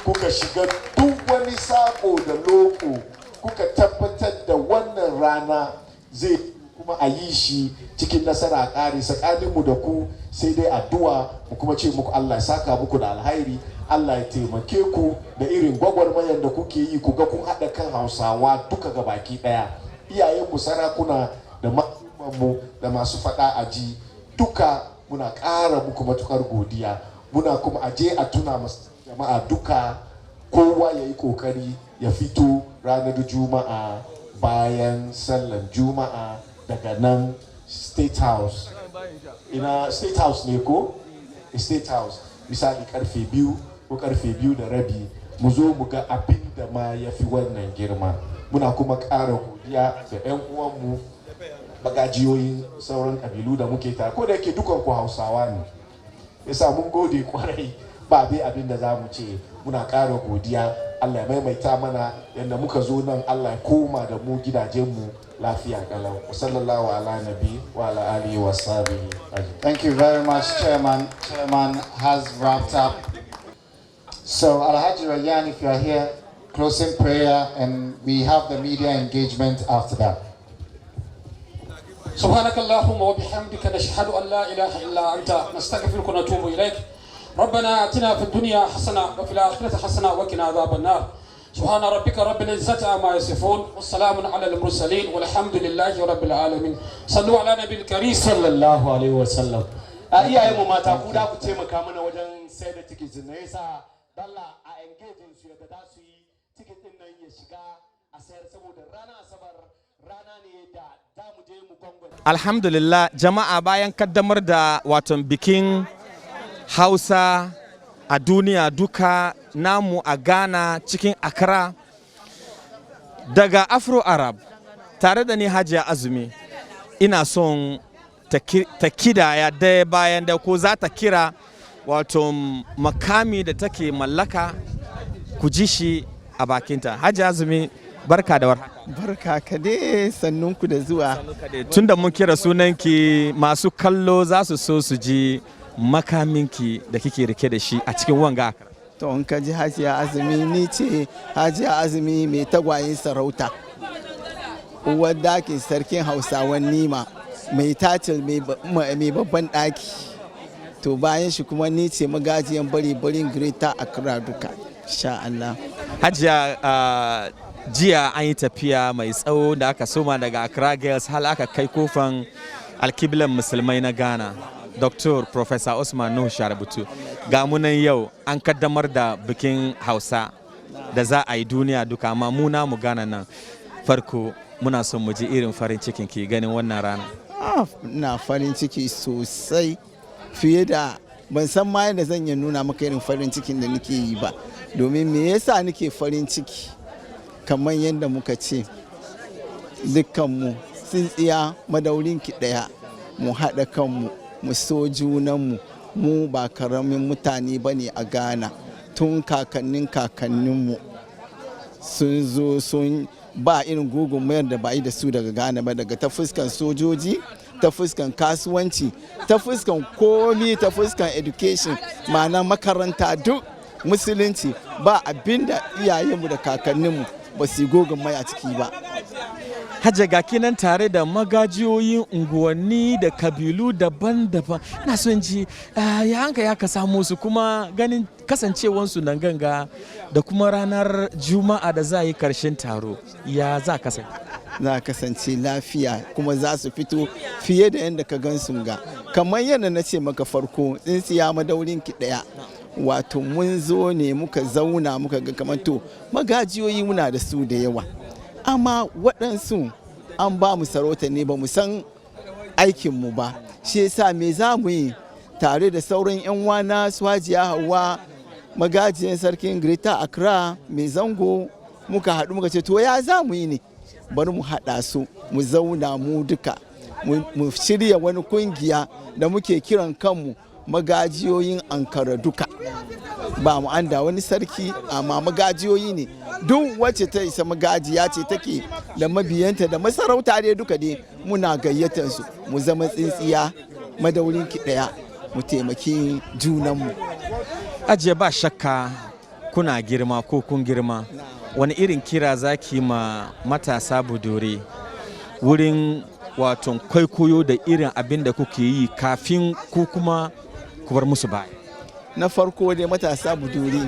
kuka shiga duk wani sako da loko, kuka tabbatar da wannan rana zai kuma a yi shi cikin nasara a ƙare. Tsakaninmu da ku sai dai addu'a, mu kuma ce muku Allah ya saka muku da alhairi, Allah ya taimake ku da irin gwagwarmayar da kuke yi, ku ga kun haɗa kan Hausawa duka ga baki ɗaya. Iyayenmu sarakuna da mu da masu faɗa a ji duka, muna ƙara muku matukar godiya. Muna kuma aje a tuna masu jama'a duka, kowa ya yi ƙoƙari ya fito ranar Juma'a bayan sallan Juma'a daga nan State House. Ina State House ne ko? State House, misali karfe 2 ko karfe 2:30, mu zo mu ga abin da ma ya fi wannan girma. Muna kuma ƙara godiya ga 'yan uwanmu bagajiyoyin sauran ƙabilu da muke tare, ko da yake dukan ku Hausawa ne. Yasa mun gode kwarai, ba dai abin da za mu ce. Muna ƙara godiya. Allah ya maimaita mana. Yadda muka zo nan, Allah ya koma da mu gidajenmu lafiya kalau. Sallallahu ala nabi wa ala alihi wa sahbihi. Thank you very much, Chairman. Chairman has wrapped up. So Alhaji Rayyan, if you are here, closing prayer, and we have the media engagement after that. سبحانك اللهم وبحمدك، نشهد أن لا إله إلا أنت، نستغفرك ونتوب إليك. ربنا آتنا في الدنيا حسنة وفي الآخرة حسنة وقنا عذاب النار. سبحان ربك رب العزة عما يصفون، والسلام على المرسلين، والحمد لله رب العالمين. صلوا على النبي الكريم. Sallallahu alaihi wasallam. A iyayenmu mata, ku da ku taimaka mana wajen sayar da tikitin na yasa dalla a engage su yadda za su yi tikitin nan ya shiga a sayar, saboda ranar Asabar rana ne da za mu je mu gwangwaje. Alhamdulillah jama'a, bayan kaddamar da waton bikin Hausa a duniya duka namu a Ghana cikin Accra, daga Afro Arab tare da ni Hajiya Azumi, ina son ta kidaya daya bayan da ko za ta kira wato makami da take mallaka, ku ji shi a bakinta. Hajiya Azumi, barka da warhaka. Barka ka dai, sannunku da zuwa. Tun da mun kira sunanki, masu kallo za su so su ji makaminki da kike rike da shi a cikin wanga Accra. To, in ka ji Hajiya Azumi, ni ce Hajiya Azumi mai tagwayen sarauta. Uwar dakin sarkin Hausawan Nima, mai title mai babban daki. To, bayan shi kuma ni ce magajiyan bari barin Greater Accra duka. Sha Allah. Hajiya, jiya an yi tafiya mai tsawo da aka soma daga Accra Girls har aka kai kofan alkiblan musulmai na Ghana, Dr. Professor Osman Nuhu Sharubutu. Ga munan yau an kaddamar da bikin Hausa da za a yi duniya duka, amma mu mu Ghana nan farko. Muna son mu ji irin farin cikin ki ganin wannan rana. Ah, ina farin ciki sosai fiye da ban san ma yadda zan iya nuna maka irin farin cikin da nake yi ba. Domin me yasa nake farin ciki? Kamar yadda muka ce, dukkanmu tsintsiya madaurin ki ɗaya, mu haɗa kanmu, mu so junanmu. Mu ba karamin mutane ba ne a Ghana. Tun kakannin kakanninmu sun zo, sun ba irin mayar da ba yi da su daga Ghana ba, daga ta fuskan sojoji, ta fuskan kasuwanci, ta fuskan komi, ta fuskan education, ma'ana makaranta, duk musulunci, ba abinda iyayenmu da kakanninmu ba su yi mai a ciki ba. Hajja, ga kinan tare da magajiyoyin unguwanni da kabilu daban-daban. Na son ji ya hanka ya ka samu su, kuma ganin kasancewansu nan ganga da kuma ranar Juma'a da za a yi karshen taro, ya za kasance? Za a kasance lafiya, kuma za su fito fiye da yadda ka gan sun ga. Kamar yadda na ce maka farko, tsintsiya madaurin ki ɗaya. Wato mun zo ne muka zauna muka ga kamar, to, magajiyoyi muna da su da yawa, amma waɗansu an ba mu sarauta ne ba mu san aikinmu ba. Shi yasa me za mu yi tare da sauran 'yan wana su Hajiya Hawa, magajiyan sarkin Greater Accra mai zango, muka haɗu muka ce, to, ya za mu yi ne? Bari mu haɗa su, mu zauna mu duka, mu shirya wani kungiya da muke kiran kanmu magajiyoyin Ankara duka. Ba mu an da wani sarki, amma magajiyoyi ne. Duk wacce ta isa magajiya ce, take da mabiyanta da masarauta dai duka dai, muna gayyatar su mu zama tsintsiya madaurin ki ɗaya, mu taimaki junanmu. Ajiye, ba shakka kuna girma ko kun girma. Wani irin kira zaki ma matasa budure wurin waton kwaikwayo da irin abin da kuke yi kafin ku kuma ku bar musu baya? Na farko dai, matasa buduri,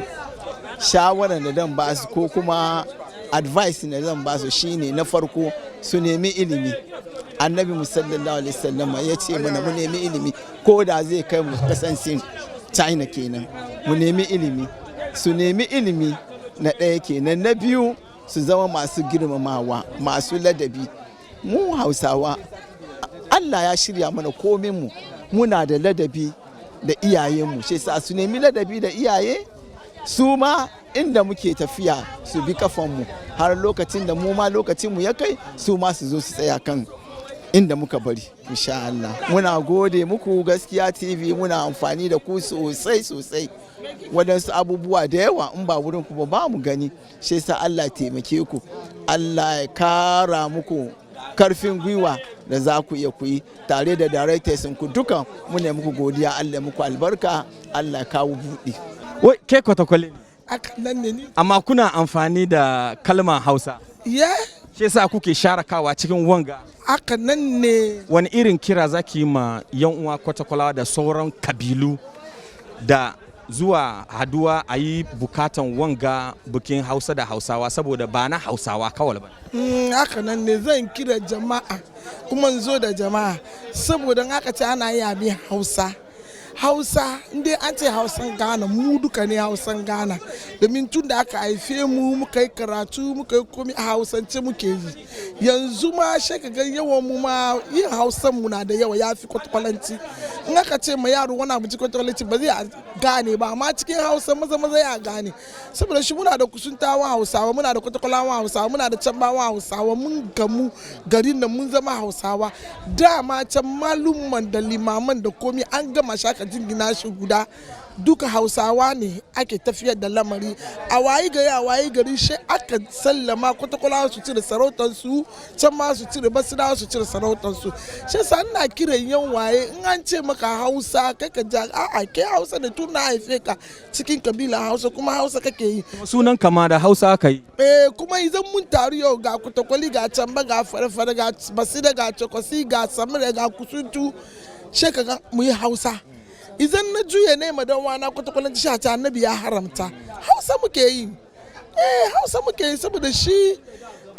shawarar da zan ba su ko kuma advice da zan ba su shine, na farko su nemi ilimi. Annabi sallallahu alaihi wasallam ya ce mana mu nemi ilimi, ko da zai kai mu kasan Sin, China kenan. Mu nemi ilimi, su nemi ilimi, na ɗaya kenan. Na biyu, su zama masu girmamawa, masu ladabi. Mu Hausawa, Allah ya shirya mana komin mu, muna da ladabi da iyayenmu. Shi sa su nemi ladabi da iyaye su ma, inda muke tafiya su bi kafanmu, har lokacin da mu ma lokacinmu ya kai, su ma su zo su tsaya kan inda muka bari, insha Allah. Muna gode muku, Gaskiya TV. Muna amfani da ku sosai sosai. Waɗansu abubuwa da yawa in ba wurin ku ba mu gani. Shi yasa Allah taimake ku, Allah ya kara muku karfin gwiwa da za ku iya ku yi tare da directors ku dukan. Mu ne muku godiya. Allah muku albarka, Allah ya kawo buɗi. Wai ke kwatakwale ne? Aka nan ne ni. Amma kuna amfani da kalmar Hausa? Ya. Shi yasa kuke sharakawa cikin wanga? Aka nan ne. Wani irin kira zaki yi ma yan uwa Kwatakwalawa da sauran kabilu da zuwa haduwa a yi bukatan wanga bikin Hausa da Hausawa, saboda ba na Hausawa kawai ba? Haka nan ne, zan kira jama'a kuma in zo da jama'a, saboda in aka ce ana yi abin Hausa, Hausa inda an ce Hausan Ghana, mu duka ne Hausan Ghana, domin tun da aka haife mu, muka yi karatu, muka yi komi a Hausance muke yi. Yanzu ma sai ka ga yawan mu ma yin Hausan mu na da yawa, ya fi Kwatakwalanci. In aka ce ma yaro wani abu cikin Kwatakwalanci, ba zai gane ba, amma cikin Hausa maza maza ya gane. Saboda shi muna da Kusuntawan Hausawa, muna da Kwatakwalawan Hausawa, muna da Cambawan Hausawa. Mun gamu garin da mun zama Hausawa. Dama can malumman da limaman da komi an gama shaka jingina shi guda, duka Hausawa ne ake tafiyar da lamari. A wayi gari, a wayi gari shi aka sallama, Kwatakwala su cire sarautansu, can ma su cire, Basirawa su cire sarautansu. Shi yasa ina kiran yan waye, in an ce maka Hausa, kai ka ja, a'a, ke Hausa ne, tun na haife ka cikin kabila Hausa, kuma Hausa kake yi. Sunan kama da Hausa aka yi. Eh, kuma idan mun taru yau, ga Kutakwali, ga Camba, ga Farfara, ga Basira, ga Cokosi, ga Samira, ga Kusuntu, sai ka ga mu yi Hausa. Idan na juye ne ma dan wana Kwatakwalan sha ta, Annabi ya haramta. Hausa muke yi, eh, Hausa muke yi. Saboda shi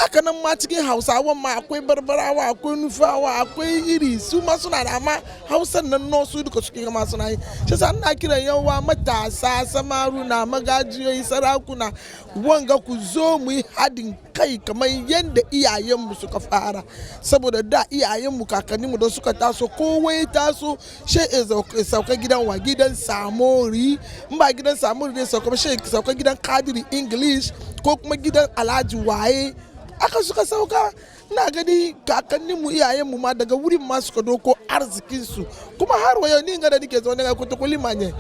aka nan ma cikin Hausawan ma akwai Barbarawa, akwai Nufawa, akwai iri su ma suna da, amma Hausan nan no su duka suke ma suna yi. Shi sa ina kiran yawa matasa, samaruna, magajiyoyi, sarakuna, wanga ku zo mu yi haɗin kai kamar yadda iyayenmu suka fara, saboda da iyayenmu, kakanninmu da suka taso, kowa ya taso she ya sauka gidan wa? Gidan Samori. In ba gidan Samori ne sauka ba, she sauka gidan Kadiri English ko kuma gidan Alhaji waye aka suka sauka. Ina gani kakanninmu, iyayenmu ma daga wurin ma suka doko arzikinsu. Kuma har wa yau ni ga da nike zaune ga Kotokoli manye,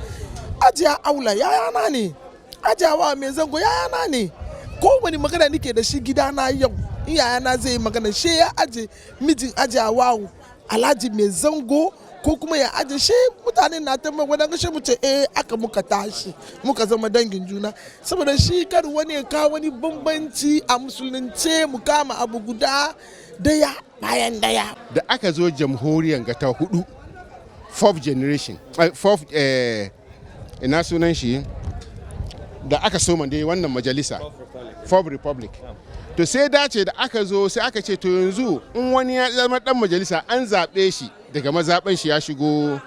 Ajiya Aula yayana ne, Ajiyawa Mai Zango yayana ne. Kowane magana nike da shi gidana yau, in yayana zai yi magana, she ya aje mijin Ajiyawa, Alhaji Mai Zango, ko kuma ya aje she mutane na ta mai wadanda she mu ce eh, aka muka tashi muka zama dangin juna. Saboda shi kar wani ya kawo wani bambanci a musulunce, mu kama abu guda daya bayan daya. Da aka zo jamhuriyar ga ta hudu, fourth generation, fourth, ina sunan shi da aka soma dai wannan majalisa, Fourth Republic. To sai dace da aka zo, sai aka ce to yanzu in wani ya zama dan majalisa, an zaɓe shi daga mazaɓen shi, ya shigo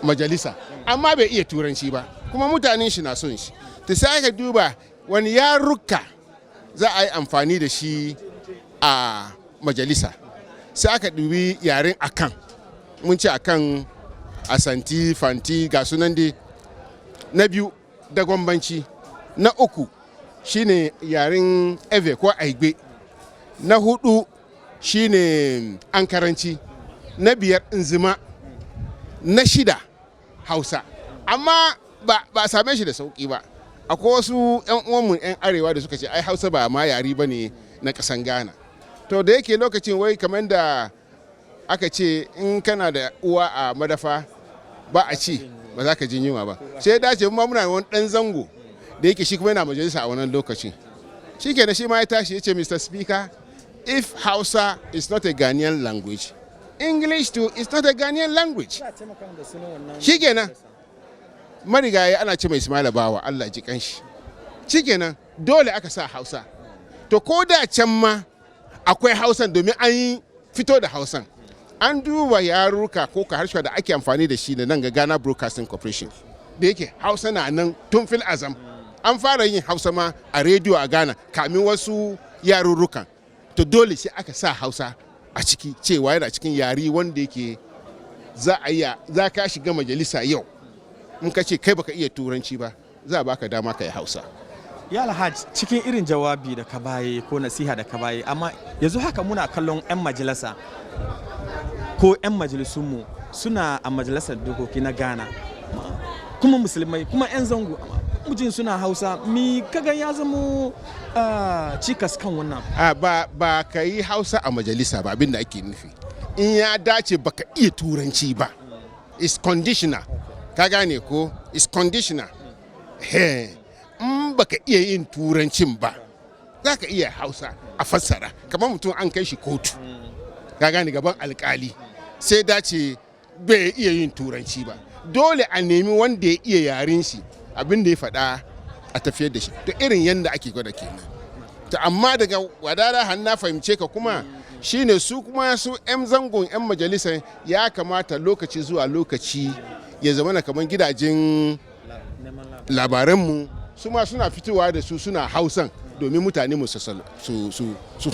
majalisa, amma bai iya Turanci ba, kuma mutanen shi na son shi, to sai aka duba wani yarurruka za a yi amfani da shi a majalisa. Sai aka dubi yaren Akan, mun ce Akan, Asanti, Fanti, ga sunan dai. Na biyu Dagwambanci, na uku shine yaren Ewe ko Aigbe, na hudu shine Ankaranci, na biyar Nzima, na shida Hausa. Amma ba a same shi da sauki ba. Akwai wasu 'yan uwanmu 'yan arewa da suka ce ai Hausa ba ma yare ba ne na kasan Ghana. To da yake lokacin wai kamar da aka ce in kana da uwa a madafa ba a ci ba za ka jin yunwa ba, sai ya dace ma muna wani dan zango da yake shi kuma yana majalisa a wannan lokacin. Shi kenan, shi ma ya tashi ya ce, "Mr. Speaker, if Hausa is not a Ghanaian language, English too is not a Ghanaian language." Shi kenan, marigayi ana ce mai Ismaila Bawa, Allah ji kanshi. Shi kenan, dole aka sa Hausa. To ko da can ma akwai Hausan, domin an yi fito da Hausan, an duba yaruka ko ka harshe da ake amfani da shi da nan ga Ghana Broadcasting Corporation. Da yake Hausa na nan tun fil azam, an fara yin Hausa ma a rediyo a Ghana kamin wasu yarurrukan. To dole sai aka sa Hausa a ciki, cewa yana cikin yare wanda yake za a iya za ka shiga majalisa yau, in ka ce kai baka iya Turanci ba, za a baka dama ka yi Hausa. Ya Alhaj, cikin irin jawabi da ka baye ko nasiha da ka baye, amma yanzu haka muna kallon 'yan majalisa ko 'yan majalisunmu suna a majalisar dokoki na Ghana, kuma musulmai, kuma 'yan zango, mujin suna Hausa. Mi kagan ya zamo cikas kan wannan? A ba ka yi Hausa a majalisa ba, abinda ake nufi in ya dace baka iya Turanci ba, is conditional. Ka gane ko? Is conditional. He. In baka iya yin Turancin ba, za ka iya Hausa a fassara. Kamar mutum an kai shi kotu, ka gane, gaban alkali, sai dace bai iya yin Turanci ba, dole a nemi wanda ya iya yaren shi, abin da ya faɗa a tafiyar da shi. To, irin yadda ake gwada kenan. To, amma daga wadara har na fahimce ka kuma shine su kuma su 'yan zangon 'yan majalisar ya kamata lokaci zuwa lokaci ya zama na kamar gidajen labaranmu su ma suna fitowa da su suna Hausan, domin mutane mu su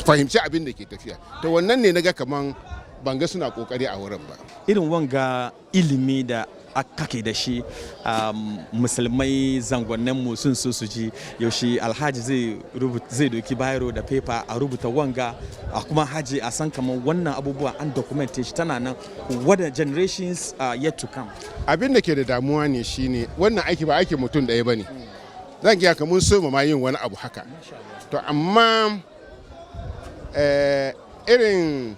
fahimci abin da ke tafiya. To, wannan ne naga kaman ban ga suna kokari a wurin ba. Irin wanga ilimi da kake da shi, musulmai zangonninmu sun so su ji yaushe Alhaji zai doki biro da paper a rubuta wanga, a kuma haji a san kamar wannan abubuwa an document shi, tana nan what the generations yet to come. Abin da ke da damuwa ne shine wannan aiki ba aikin mutum ɗaya ba ne. Zan gaya ka, mun so ma yin wani abu haka. To, amma irin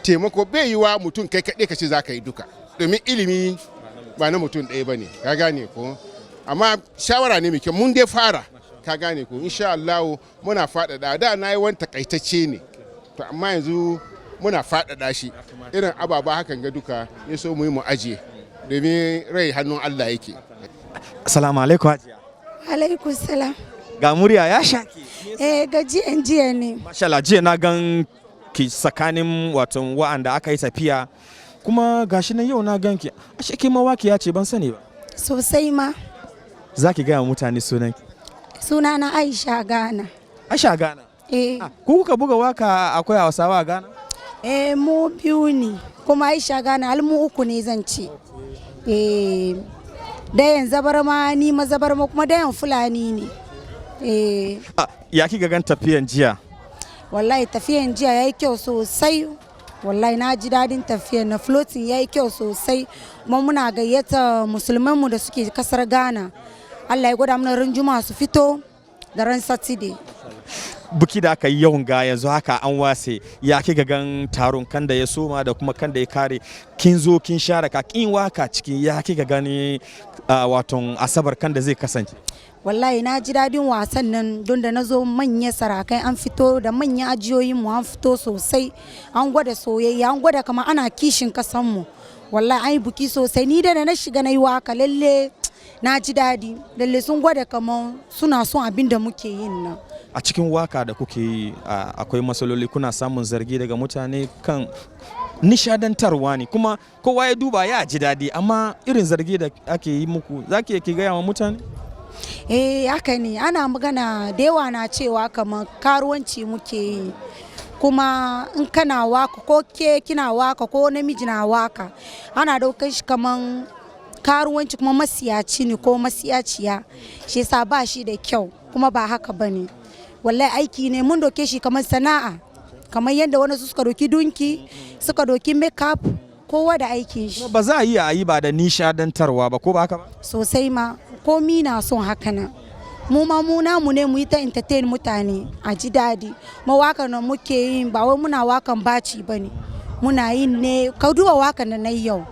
taimako bai yi wa mutum kai kaɗai ka ce za ka yi duka, domin ilimi ba na mutum ɗaya ba ne, ka gane ko? Amma shawara ne mai kyau. Mun dai fara, ka gane ko? Insha Allah muna faɗaɗa. Da na yi wani takaitacce ne, to amma yanzu muna faɗaɗa shi, irin ababa hakan ga duka ya so mu yi mu ajiye, domin rai hannun Allah yake. Assalamu alaikum, Hajiya. Alaikum salam. Ga murya ya shaki. Eh, gajiyan jiya ne. Masha Allah, jiya na gan ki tsakanin wato wa'anda aka yi tafiya, kuma gashi nan yau na gan ki. Ashe ke mawakiya ce, ban sani ba. Sosai ma. Za ki gaya wa mutane sunan ki? Sunana Aisha Ghana. Aisha Ghana? Eh. Ku kuka buga waka akwai Hausawa a Ghana? Eh, mu biyu ne. Kuma Aisha Ghana har mu uku ne zan ce. Eh. Dayan Zabarma, ni ma Zabarma, kuma dayan Fulani ne. Eh. Ah, ya kika gan tafiyan jiya? Wallahi tafiyan jiya yayi kyau sosai. Wallahi na ji dadin tafiyan na, floating yayi kyau sosai. Kuma muna gayyata musulmanmu da suke kasar Ghana. Allah ya gwada mana ran Juma'a su fito da ran Saturday. Buki da aka yi yawan ga yanzu haka an wase, ya kika gan taron kan da ya soma da kuma kan da ya kare? Kin zo kin share ka kin waka ciki, ya kika gani waton Asabar kan da zai kasance? Wallahi na ji dadin wasan nan, don da na zo manya sarakai an fito da manyan ajiyoyin mu, an fito sosai, an gwada soyayya, an gwada kamar ana kishin kasanmu. Wallahi an yi buki sosai. Ni da na shiga na yi waka, lalle na ji dadi. Lalle sun gwada kamar suna son abin da muke yin nan. A cikin waka da kuke yi, akwai matsaloli? Kuna samun zargi daga mutane kan nishadantarwa ne, kuma kowa ya duba ya ji daɗi, amma irin zargi da ake yi muku, za ki ki gaya wa mutane? Eh, haka ne, ana magana da yawa na cewa kamar karuwanci muke yi. Kuma in kana waka, ko ke kina waka, ko namiji na waka, ana daukar shi kamar karuwanci, kuma masiyaci ne ko masiyaciya, shi yasa ba shi da kyau. Kuma ba haka ba ne. Wallahi aiki ne, mun doke shi kamar sana'a, kamar yadda wani su suka doki dunki, suka doki makeup, kowa da aikin shi. Ba za a yi a yi ba da nishadantarwa ba, ko ba haka ba? Sosai ma, komi na son haka nan. Mu ma mu namu ne mu yi ta entertain mutane a ji daɗi. Mawakan da muke yi ba wai muna wakan baci ba ne, muna yin ne. Ka duba wakan da na yi yau,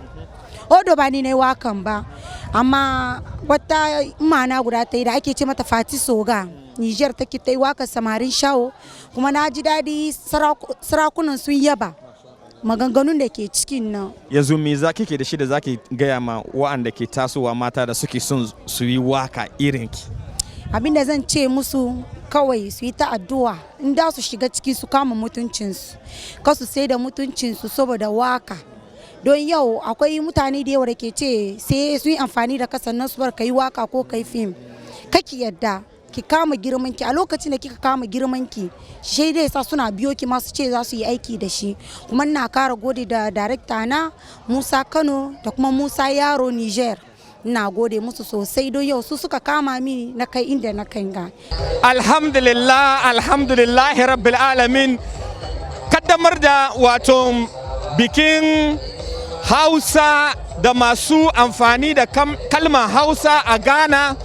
odo ba ni na yi wakan ba, amma wata mana guda ta yi da ake ce mata Fati Soga, Niger take, ta yi wakan samarin shawo, kuma na ji daɗi, sarakunan sun yaba maganganun da ke cikin nan. Yanzu me za kike da shi da zaki gaya ma wa'anda ke tasowa, mata da suke son su yi waka irin ki? Abin da zan ce musu kawai, su yi ta addu'a. In da su shiga ciki, su kama mutuncinsu, ka su sai da mutuncinsu saboda waka. Don yau akwai mutane da yawa da ke ce sai sun yi amfani da kasan nan su bar ka yi waka ko ka yi fim. Kaki yadda, ki kama girman ki. A lokacin da kika kama girman ki, shi dai sa suna biyo ki masu ce za su yi aiki da shi. Kuma ina kara gode da darekta na Musa Kano da kuma Musa Yaro Niger. Ina gode musu sosai, don yau su suka kama mini na kai inda na kai ga. Alhamdulillah, alhamdulillahi rabbil alamin. Kaddamar da wato bikin Hausa da masu amfani da kalmar Hausa a Ghana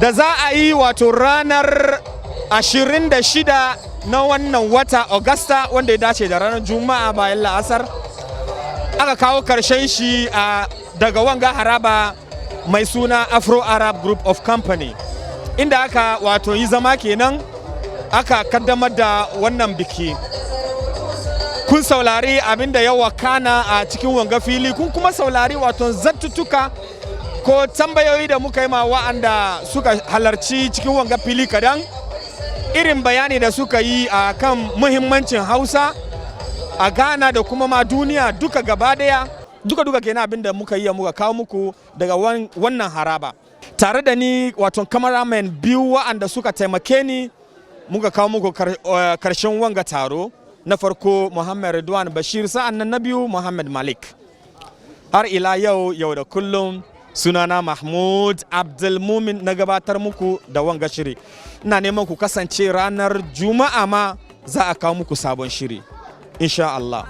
da za a yi wato ranar 26 na wannan wata Augusta, wanda ya dace da ranar Juma'a bayan la'asar, aka kawo karshen shi a daga wanga haraba. Mai suna Afro Arab Group of Company, inda aka wato yi zama kenan aka kaddamar da wannan biki. Kun saurari abin da ya wakana a cikin wanga fili, kun kuma saurari wato zantuttuka ko tambayoyi da muka yi ma wa'anda suka halarci cikin wanga fili kadan, irin bayani da suka yi a kan muhimmancin Hausa a Ghana da kuma ma duniya duka gaba daya. Duka duka kenan abin da muka yi muka kawo muku daga wannan haraba. Tare da ni wato cameraman biyu wa'anda suka taimake ni muka kawo muku karshen wanga taro: na farko Muhammad Ridwan Bashir, sa'an nan na biyu Muhammad Malik. Har ila yau, yau da kullum, sunana Mahmud Abdulmumin na gabatar muku da wanga shiri. Ina neman ku kasance ranar Juma'a ma, za a kawo muku sabon shiri, insha Allah.